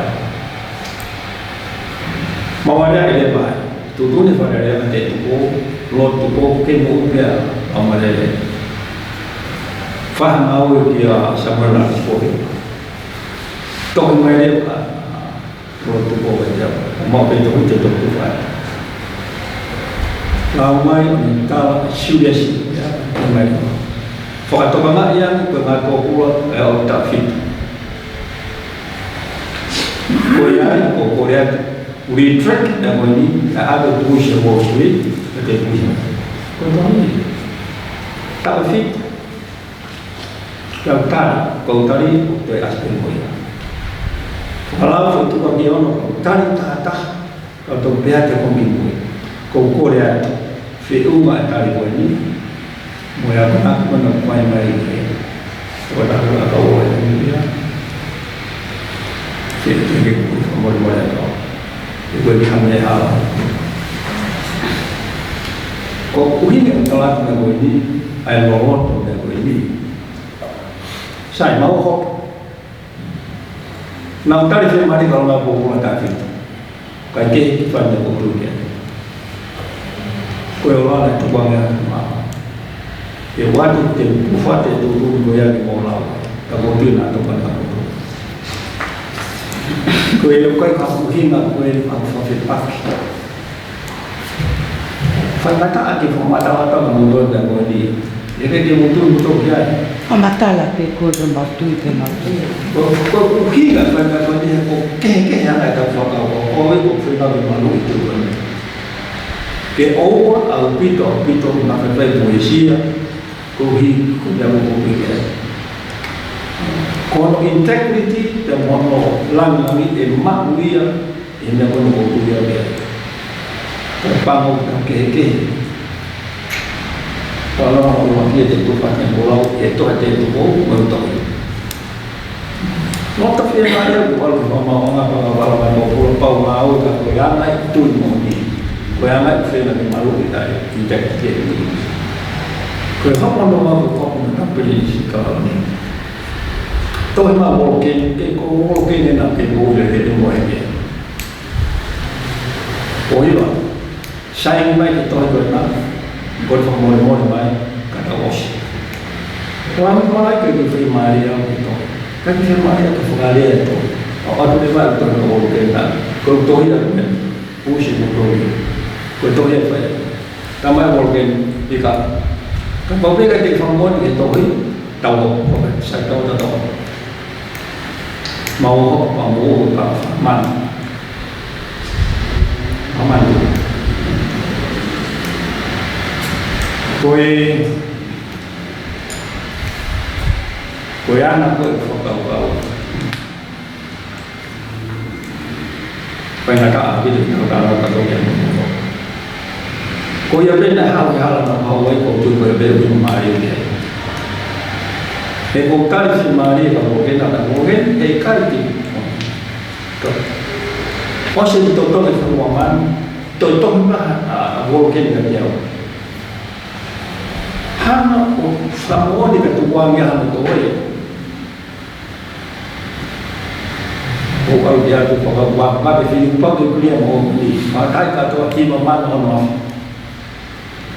Mau are ai le pa. Tutu ne whakalea ka te tuko. Lo tuko ke mo upea. Au mai le. Whaha mau ki a Samuel Lakipohi. Toki mai le pa. Ko tuko e te au. Mau pe toki te toki fai. Lau mai ni tala siulia si. Mai. Fakatoka mai ia ko nga ko kula e o ta fitu. Ko ia ko Korea retract na ko ni a ado tu se Wall Street. Te tu. Ko to ni. Ta fitu. Kau tali, kau tali, ko e aspen ko ia. Fakalava fo tuka ki ono, kau tali tata, kau tau pea te komi ko ia. Kau kole atu, fe uma e tali ko ni, mo ia ko naku mana kuai mai ke. Ko na kula kau o e ni ia. Fe te ke kui, mole mole atu. Ko e kame hala. Ko kuhine o talatu na ko ni, ai loloto na ko ni. Sai mau hopo. Nau tali fe mari kalo nau pōpula ta fitu. Kai ke ki fai na kotu ke. Ko e ola na tukuange a ma. E watu te pufate tu tu ko ia ki mo lau. Ka kotu na to kana kotu. Ko e kai ka kuhina ko e ka fafe paki. Faingataʻa ke fakamatala atu mo tō na ko ni. E ke ke mutu mutu ki ai. Fakamatala pe ko e mau tui pe mau tui. Ko, ko, ko hinga faingataʻa ko ni ko ke ke hanga e tau fakau. Ko, ko, ko fai ka me malu i tu ko ni. Ke ʻoua ʻaupito, ʻaupito, na fai fai mo e sia. Ko hi, ko te amo ko ke ke. Ko no integrity, te mono langi langi e maku ia. E mea ko eni ko tu ia pea. Ko e pango ka kehekehe. Ko ʻalā ʻo ʻoua ʻe te tupa ke molau, e toa te tupa mo e tohi. Nota fie mai ia, ko ʻalu ki whamaonga, whakawala mai mo pula pau ngā ui ka ko e anga e tui mo ni. Ko e anga e fena ke malu ki tai, ki tai ki te ni. Ko e whamanonga ko e whakuna ka pili si ka ni. Tohi mā molo ke, ke ko molo ke ne na ke mo le he mo e ke. Ko iwa, sai mai ke tohi ko e na, ko e whakamolemole mai, ka ta osi. Ko anu malai ke ke whai mai au ke tohi. Ka ke whai mai au ke whakalea e tohi. ʻO atu le mai tohi ko molo ke na, ko tohi a me, pusi mo tohi. Ko tohi a whai. Ka mai molo ke, i ka. Ka pau pē ka ke whakamolemole ke tohi, tau o, ko sai tau ta tohi. Mau o pa mo o pa man. Man. Ko e, ko e ʻana ko e fakakaukau. Faingataʻa ki te tau tala ka toki ʻana. Ko ia pē na hau he hala na hau ai ko tu ko e pē ui mai ke. He ko kali si mai ka ko ke na ka ko ke he kali ki. O se to to le fu wa man to to ma a wo ke na ke au. Hana o sa mo ni ka tu wa nge hana to e. O ka u ia tu pa ka wa ma ke fi pa ke klia mo ni ma kai ka to ki ma ma no no.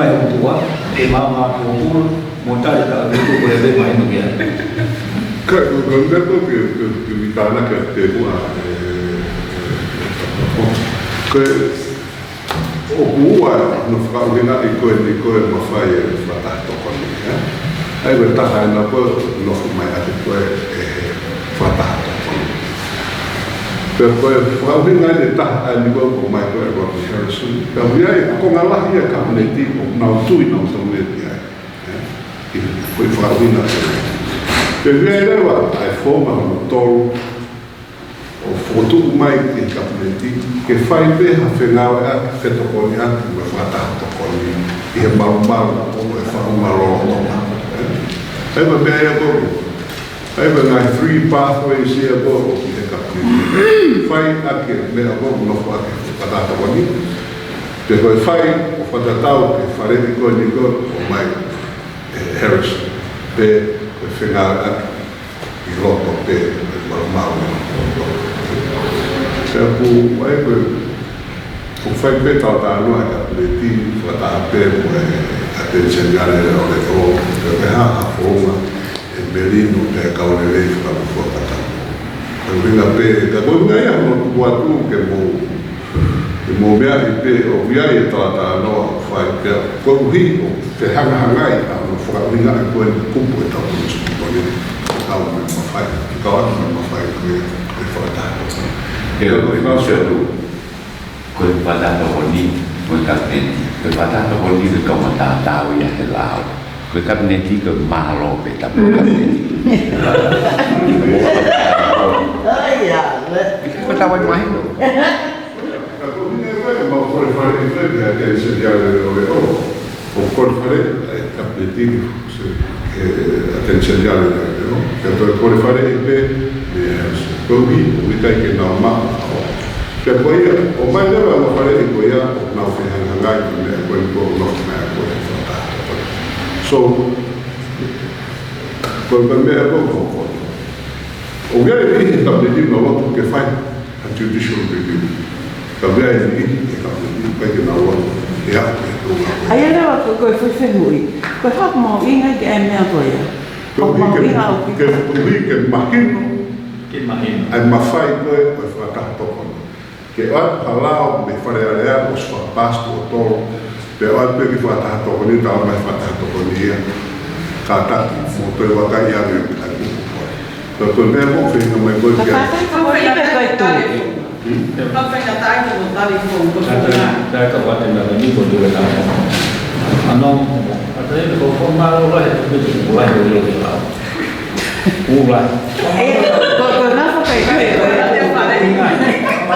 mai ʻOtua, ke maama ʻa e pōpula, mo tali ka ʻoku tuku e lelei mai no kia. Ka, ko, ko, ko, ko, ke, ke, ke mitana ke te mua, e, ko, ʻoku ua hono fakaʻuhingaʻi ko eni ko e mafai e fakataha tokoni, ē? ʻA ia ko e taha ena ko e nofo mai ʻaki ko e, e he fakataha tokoni. Pea ko e fakaʻuhinga eni ʻe taha eni ko e ʻomai ko e Rodney Harrison. Pea ʻoku ʻi ai e konga lahi e kapineti ʻoku nau tui nautolu ʻe ʻi ai. Ē? Ko e fakaʻuhinga ko ē. Pea ʻoku ʻi ai leva ʻa e founga hono tolu ʻo fokotuʻu mai ki he kapineti, ke fai pē ha fengāueʻaki, fetokoniʻaki mo e fakataha tokoni ʻi he malumalu ʻo e faʻunga lolotonga. Ē? ʻA ia ko e meʻa ia ko ē. ʻA ia ko e ngaahi three pathways ia ko ē ʻoku ʻi he kapineti. Fai ʻaki e meʻa ko ē ʻoku nofo ʻaki e fakataha tokoni. Pe ko e fai ʻo fakatatau ki he faleʻi ko eni ko ē ʻomai ʻe Harrison. Pe ko e fengāueʻaki ʻi loto pē, ʻi malumalu. Pea ʻoku ʻi ai ko e, ʻoku fai pē talanoa ʻa e kapineti, fakataha pē mo e ʻAteni Seniale ʻo e Leʻo, pe ko e hā ha founga ʻe melino pea kau lelei fakamufuakata. Ka ʻuhinga pē, ka ko e ʻuhinga ia hono tuku atu ke mou, ke mou meaʻi pē ʻoku ʻi ai e talanoa ʻoku fai pea koeʻuhi ʻoku fehangahangai ʻa hono fakaʻuhingaʻi ko eni kupu ʻetau Konisitūtone, kau mo e mafai, kau atu mo e mafai ko ē ʻo e fakataha. Ia, ko e kau se atu. Ko e fakataha tokoni mo e kapineti. Ko e fakataha tokoni ko e kamata tau ia he lao. Ko e kapineti ko e mālō pē tapu kapineti. ʻAi, ʻa, le. Ko e tau ai mahino. Ka ko e ʻuhinga ia ko e mau kole faleʻi ko ē ki he ʻAteni Seniale ʻo e Leʻo. ʻO kole faleʻi ʻa e kapineti, se, e, ʻAteni Seniale ʻo e Leʻo, ke toe kole faleʻi pē mei Harrison. Koeʻuhi ʻoku ʻikai ke nau maʻu. Pea ko ia, ʻomai leva e faleʻi ko ia, ʻoku nau fehangahangai mo e meʻa ko eni ʻoku nofo mai ko ē. So, ko e meʻa ko ē ʻoku, ʻoku ʻi ai e niʻihi he kapineti ʻoku nau loto ke fai ha judicial review. Ka ʻoku ʻi ai e niʻihi he kapineti ʻoku ʻikai ke nau loto ke aʻu ki he tuʻunga ko ē. ʻA ia leva ko e, ko e foʻi fehuʻi. Ko e hā ʻoku mahuʻinga ki ai e meʻa ko ia? Ko e ʻuhi ke, ʻoku mahuʻinga au ki he, koeʻuhi ke mahino. Ke mahino. ʻA e mafai ko ē ʻo e fakataha tokoni. Ke ʻoatu ha lao mei Fale Alea ʻosi fakapaasi tuʻo tolu, pea ʻoatu pē ki he fakataha tokoni, talamai fakataha tokoni ia. Kātaki, mou toe vakai ange ʻa e kupu ko ē. Ka ko e meʻa ʻoku feinga mai ko ē ke. Ka fai ko e tali. Hmm? Ka fai ka tali ko e tali ko e. Ka tali, tali ka wate na ka ni ko tu na. Ano, ʻa e tali ko ko mālō lahi, ko ko lahi o lo ke lao. Ula. Ē, ko, ko, ko, na ko kai kai.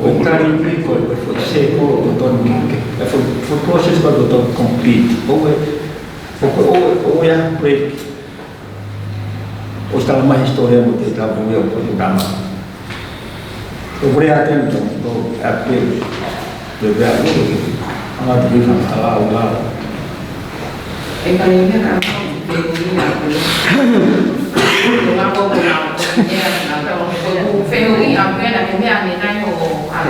ko e tali ni ko e, ko e foʻi sēkolo ko tonu ke, ke, e foʻi, foʻi process ko tonu compete. ʻOua ʻe, ʻoua ʻe, ʻoua ʻe break. ʻOsi tala mai hisitōlia mo e tapu ia ʻo e tama. Ko e rea tenu to, to appeal. Ko e rea tenu to. Anga te hina hala ʻo la. E ka ni mea ka ko e ui a ko e. Ko nga ko ko nga ko e mea na ka ko e fehuʻi a ko e na ke mea ni nai ʻo a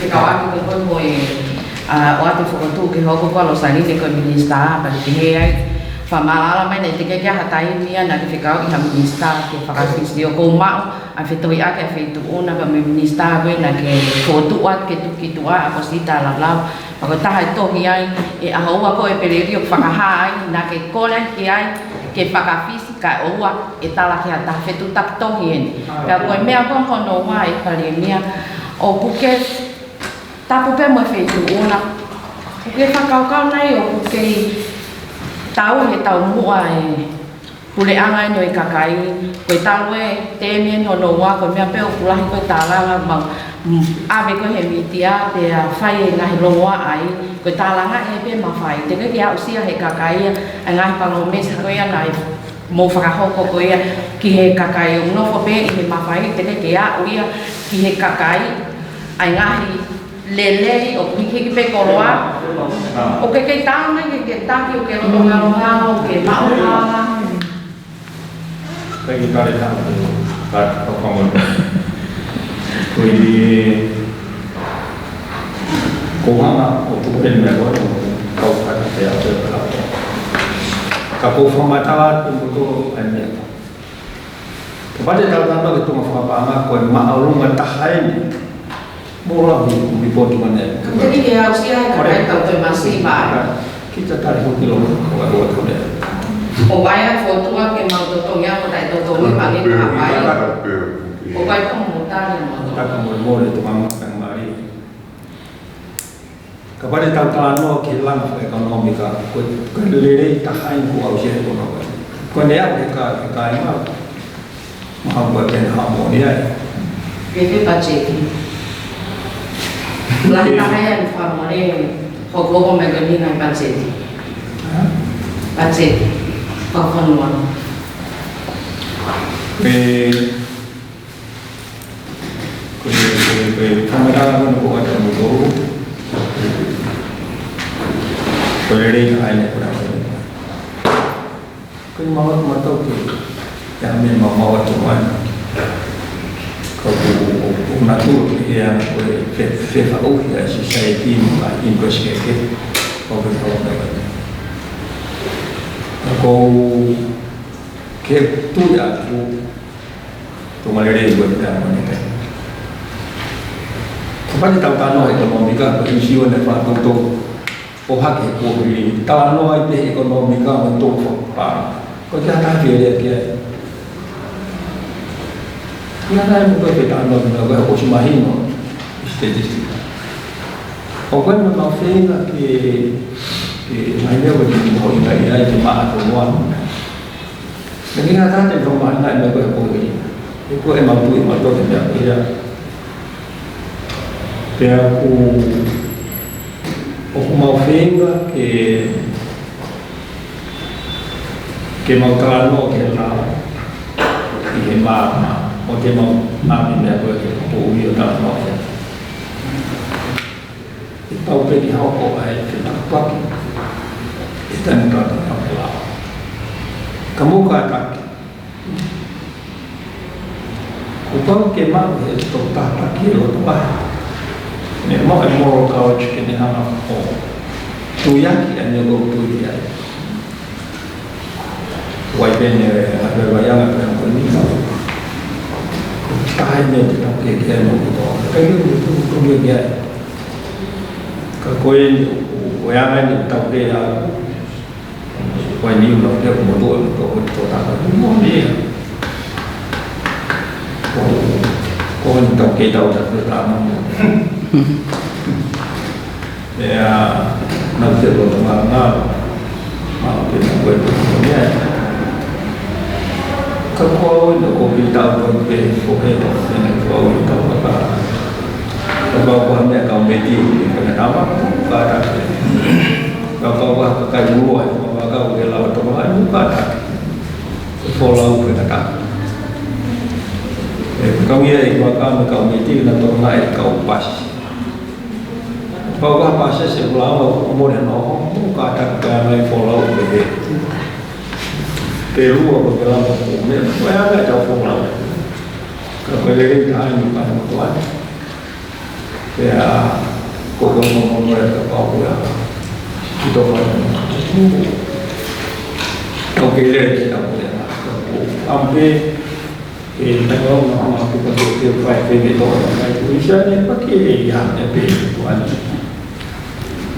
ke kau atu ko ko mo e a ʻoatu fokotuʻu ke hoko ko Losaline ko e minisitā, pea ke he ai. Fakamālō mai naʻe teʻeki ke ʻi ai ha taimi ia naʻa ke fekauʻi ha minisitā ke fakafisi. ʻOku ou maʻu ʻa e fetauhiʻaki ʻa e feituʻu na pea mo e minisitā ko ē naʻa ke fokotuʻu atu ke tuku ki tuʻa ʻa Kosita Lalaulau. Pea ko e taha e tohi ai, ʻe ʻaho ua ko ē Peleli ʻoku fakahā ai, naʻa ke kole ki ai ke fakafisi kae ʻoua ʻe tala ki ha taha, fetuʻutaki tohi eni. Pea ko e meʻa ko hono ua ʻe Palēmia, ʻoku ke tapu pē mo e feituʻu na. Ke fakakaukau nai ʻoku kei tau he taumuʻa e puleʻanga eni ʻo e kakai. Ko e talu e tēmi eni hono ua, ko e meʻa pē ʻoku lahi ko e tālanga mau, mm, ʻave ko ē he mītia pea fai e ngaahi longoaʻa ai. Ko e tālanga ʻe pē mafai. Teʻeki ke aʻusia he kakai ia ʻa e ngaahi palōmesi ko ia naʻe mou fakahoko ko ia ki he kakai, ʻoku nofo pē ʻi he mafai, teʻeki ke aʻu ia ki he kakai ʻa e ngaahi lelei ʻoku hikihiki pē koloa. ʻOku ke kei tau mai ke ke taki, ʻoku ke loto ngalongalo, ʻoku ke maʻu hala. Kai ki kare tau, ka, ka, ka, ka, Ko e, ko hanga ʻo tuku pē meʻa ko ē, kau kata pē au te kau. Ka ko fakamatala atu mo to ai meʻa. Kapau te tau tama ke tunga fakapaʻanga ko e māʻolunga taha eni. Mo lau ʻi, ʻi potu mane. Ka te ki he au sia e ka Kore. Kai tau te masi mai. Kita tali hoki lo, ko e, ko e, ko e. ʻO vai a fotu a ke mau totongi a ko tae totongi pangi ka vai. ʻO vai tau mo tali mo to. Taka mo mo le to mama ka mari. Kapau te tau talanoa ki he langa fakaʻekonōmika, ko e, ko e lelei taha eni kuo aʻusia he konga ko ē. Ko ʻene aʻu he ka, he kāinga, mahalo ko e pena haʻamou ʻi ai. Ke ke pacheki. Lahi taha ia ni fakamolemole, hokohoko mai ko eni ngaahi pacheki. Hā? Pacheki. Fakafonua. Ko e Ko e, ko e, ko e, kamera ko ē ko ata mo tolu. Ko e lelei ai ne ko e. Ko e mau atu matau ke, ia me mau mau atu mai. Ka ko, ko, ko na tu ke ia ko e fe, fe fa o ia society mo ka interest ke ke. Ko ko ko ko. Ko Ke tui atu, tō malele i ua te tau mane kai. Kapau te tau talanoa ʻekonōmika, ko e ʻīsiu ʻeni fakatoutou ʻohake he kuo hili. Talanoa ai pē ʻekonōmika mo e tō fakapā. Ko e kiʻi taha pē lea ki ai. Ia naʻe mo ko e talanoa ki ai, ko e ʻosi mahino, statistika. ʻOku ʻi ai mo ʻemau feinga ke, ke mahino ko e kiʻi moʻui ngai ai ke maʻa ko mua. Naʻe ʻikai ngata ʻi he fakamahino ʻa e meʻa ko ē ʻoku hili. He ko ʻemau tui ʻemau tō te meʻa ko ia. Pea ʻoku, ʻoku mau feinga ke, ke mau talanoa ki he lao ʻi he maama, ʻo te mau maama meʻa ko ē ke poupou ʻo talanoa ki ai. ʻE pau pē ke hoko ai ke tāpuaki. ʻE tanu tātā ʻa e lao. Ka mou kātaki. Kuo pau ke maʻu ʻe he tokotaha taki e loto lahi. Naʻe maʻu e moral courage ke ne hanga ʻo tuiaki ʻa e meʻa ʻoku tui ki ai. Vai pē ne, ʻa e vai anga pē ko eni. Taha e meʻa te tau ke ke no kuto. Kai no kuto kuto ke ke ai. Ka ko eni, ʻo e anga eni tau ke a. Vai ni una ke mo to, to, to ta. Mo ni. Ko, ko eni tau ke tau ta, ta, ta, mo. Pea, naʻa te loto mā, mā, mā, pē na koe pē ko mea. Ka ko au ʻi he ko pē tau ko pē, ko pē ko pē na ko au ʻi tau ka ka. Ka ko au ko mea ka me ti, ka na tama, ka ta pē. Ka ko au ka kai mua, ka ko au ke lau to mā, ka ta. Ko lau pē ka ta. E, ka ia e ka ka me ka me ti, na to na e ka u pasi. Pau ka pasi se lau mo le no, mo ka ta ka mai fo lau pe he. Pe lua ko ke lau mo me, mo ia ka ta fo lau. Ka ko le le ta ni ka mo to ai. Pea ko ko mo mo mo ka pau ko ia. Ki to ka mo. Ka ke le ke ta ko ia. Ampe E, taimi ʻoku ou ʻamanaki ke fai pē ke tō, fai pē ʻi Sāne, pea ke ia, e pē, tuʻa ni.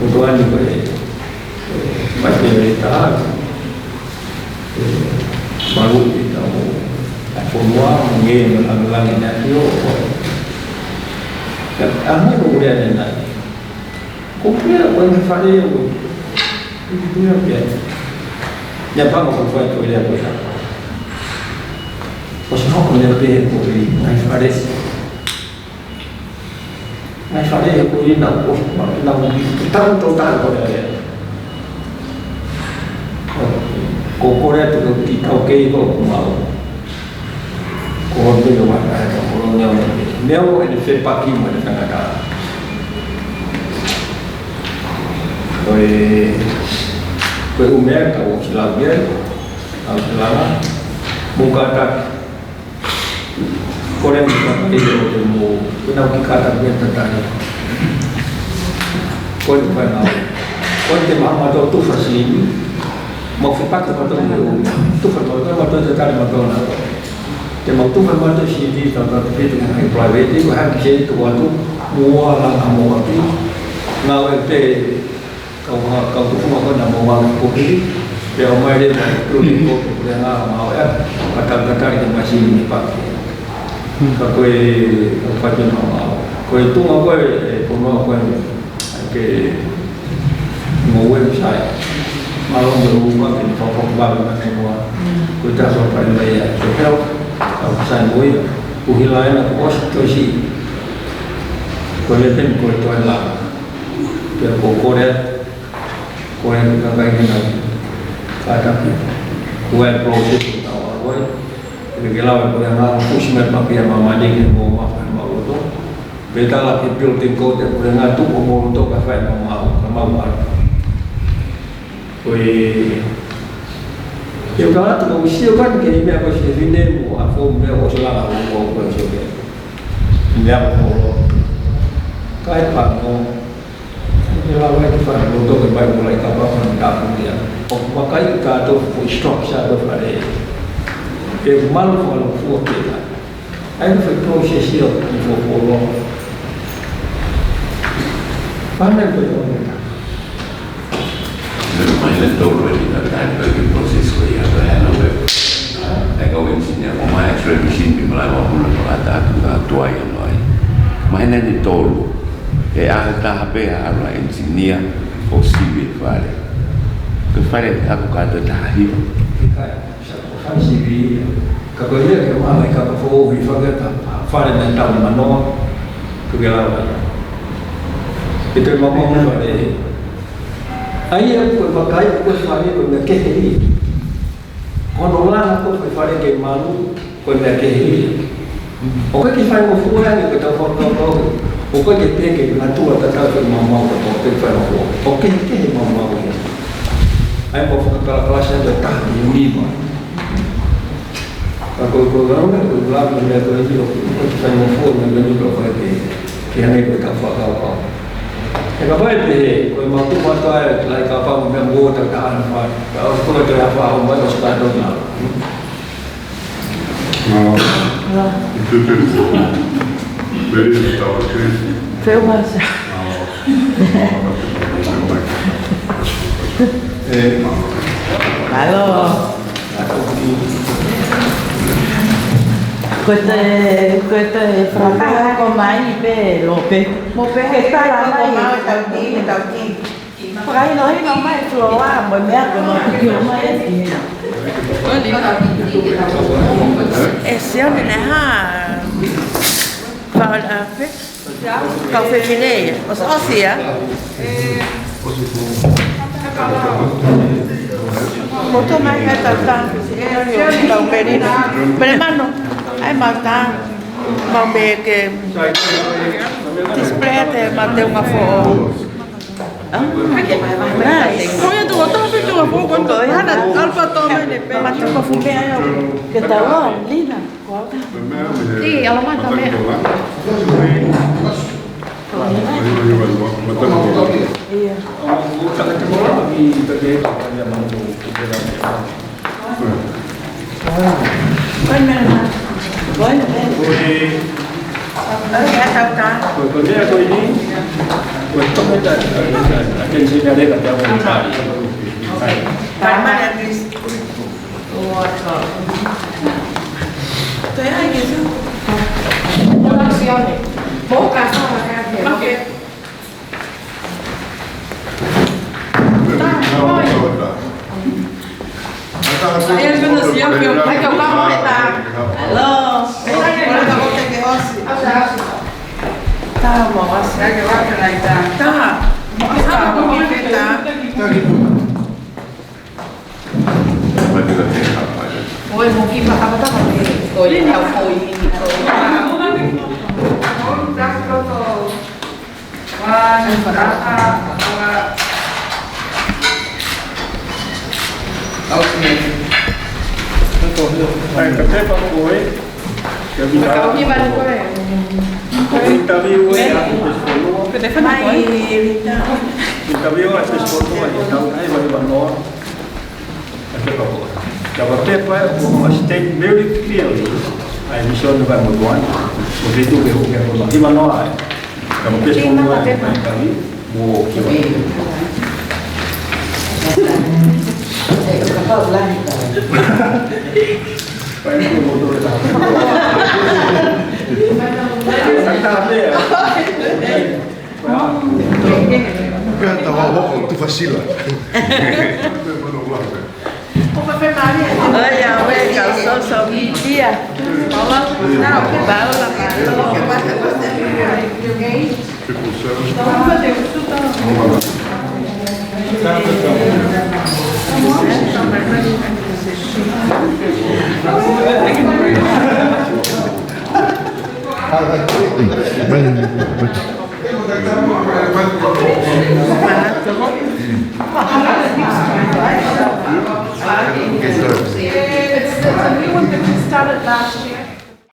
Ko tuʻa ni ko e, e, fai pē le ta, e, malu i ta o, ʻa e fonua, mo nge, mo langilangi na ki o, e, ʻa me ko ule ane nai. Ko pea, ko e fale, ko, ko pea, pea. Ia panga ko fai ko ia ko ia. Ko se hoko ne pē ko i ngai fale. Ngai fale ko i na ko, na ko i tau tau tau ko ia. Ko ko ia tu ko i tau kei ko ko mau. Ko hono pē ko ʻa e ka ko lo neo neo. Neo ʻene fepaki mo ʻene tangata. Ko e, ko e ʻū meʻa ka ʻoku lau ia, ʻoku lau, mo kātaki. Ko le mo kātaki ʻo te mo, ko nau ki kātaki ʻe tataki. Ko e fai nau. Ko te maʻa mātou tufa sini, mau fepaki mātou mo, tufa mātou, mātou te tali mātou na. Te mau tufa mātou sini, tau tau te pete ngai private, ko haki se tu atu, mua langa mo api. Ngāue pē, kau ha, kau tufa mātou na mo mau kopi, pea ʻomai le mai, tu ni ko, ko le ngā mau ea, ka tau tatali ke mai sini ni paki. Ka ko e, ka fai pē mau mau. Ko e tunga ko e, e, ko mau ko e, ke mo website. Mālō mo uka ke ne fakapapau na ne noa. Ko e taha so pale mai ia. So heo, au sai mo ia. Kuhila ena ko osi toisi. Ko le pen ko e toe la. Pea ko Korea. Ko e ka kai ke nau. Kātaki. Ko e process ko tau a wai. Ke ke lau e ko e ngā kusi mai papi a mamani ke mo ma fai ma uto. Pea tala ke building code e pulenga tuʻu ʻo Moloto ka fai mau mau, ka mau mau. Ko e, ke u tala atu, ko u sio kan ke i meʻa ko si fine mo a fo meʻa ko si langa mo ko ko si ke. Meʻa ko Moloto. Kai pa mo. Ke lau ai ke fai Moloto ke mai mo lai ka pa mo ni ka mo ni a. ʻOku makai ka to ko structure ko fale. Ke malu fakalūkufua ke ta. ʻA ia ko e foʻi process ia ʻo e fuofua loa. Pea meʻa ko e ʻomi ta. Meʻa mai le tolu e kita tae pē ki he process ko ia ko e hano pe. ʻA e kau engineer, ʻomai e X-ray machine ki malaʻe wahine pea ʻatā atu ka tuai ʻa e noa. Mahino ʻe tolu. ʻE ʻaho ʻe taha pē ʻa e engineer ʻo sivi e fale. Ko e fale ʻe ako ka toe taha hiva. ʻIkai, sa ko e fale sivi ia. Ka ko e meʻa ke maʻu ai ka ko e foʻi fale ka fale naʻe tau manoa. Ko e ke lava. ʻE toe maʻu maʻu fale. ʻA ia ko e vakai ko e fale ko e meʻa kehe ia. Ko hono langa ko e fale ke malu, ko e meʻa kehe ia. ʻOku ʻikai ke faingofua ange ko ʻetau fakakaukau. ʻOku ʻikai ke pehē ke ngāue tatau ko e maumau ko e pē faingofua. ʻOku kehekehe maumau ia. ʻA ia ko e fakakalakalasi atu e taha ki he nima. Ka ko e, ko e ʻuhinga, ko e ʻuhinga ko e meʻa ko eni ʻoku ʻikai ke faingofua meʻa ko eni ko e fale ke, ke hangē ko ʻetau fakakaukau. He kapau ʻe pehē, ko e maumau atu ʻa e laʻi kapa mo e meʻa mo e taha ʻa e fale. Ka ʻosi ko e toe hā fā ʻo mai ʻosi ka tau na. Now, if you can, very intelligent. Feo masa. Mālō. Ko e te, ko e te fakahoko mai pē Lope. Mo pē ke tala mai. Tauki, tauki. Fakahinohino mai Floa, mo e meʻa ko ē mo tuki mai e ki hena. E Sione ne ha. Faʻa, a, fe. Kau fefine ia. ʻOsi, ʻosi ia. Mo tō mai he tau tā. Kau peri. Pere mano. ʻAi mau tā. Mau me ke display te mau te unga fo. Ah, nice. Ko ia tuʻu ʻo tō pe tuʻu ʻo fo, ko ia tuʻu. Hana, alfa tō mai ne pe. Matu ko fu meʻa ia. Ke tau ō, Lina. Ko au tā. Ki, ala mai tā meʻa. Ia. Ko e, ko e meʻa ko eni, ko e toʻo mai ʻa e, ʻa e, ʻa e keni sina leka te au mo tali. Hai. Primary at least. Toe ai ke tu. Mo ka sa ka ke. Okay. Interview ʻa e pesifo. Interview ʻa e pesifo. Ka ko e pepa ʻoku ma state very clearly ʻa e mission ʻa e motuʻa ni. Ko e feituʻu ke hū ki ai ko e hiva noa ai. Ka ko e pepa ʻoku ma state very clearly mo ki ai. Pea tau hoko tufa sila. ʻOi, ʻa e kau social media. Paula.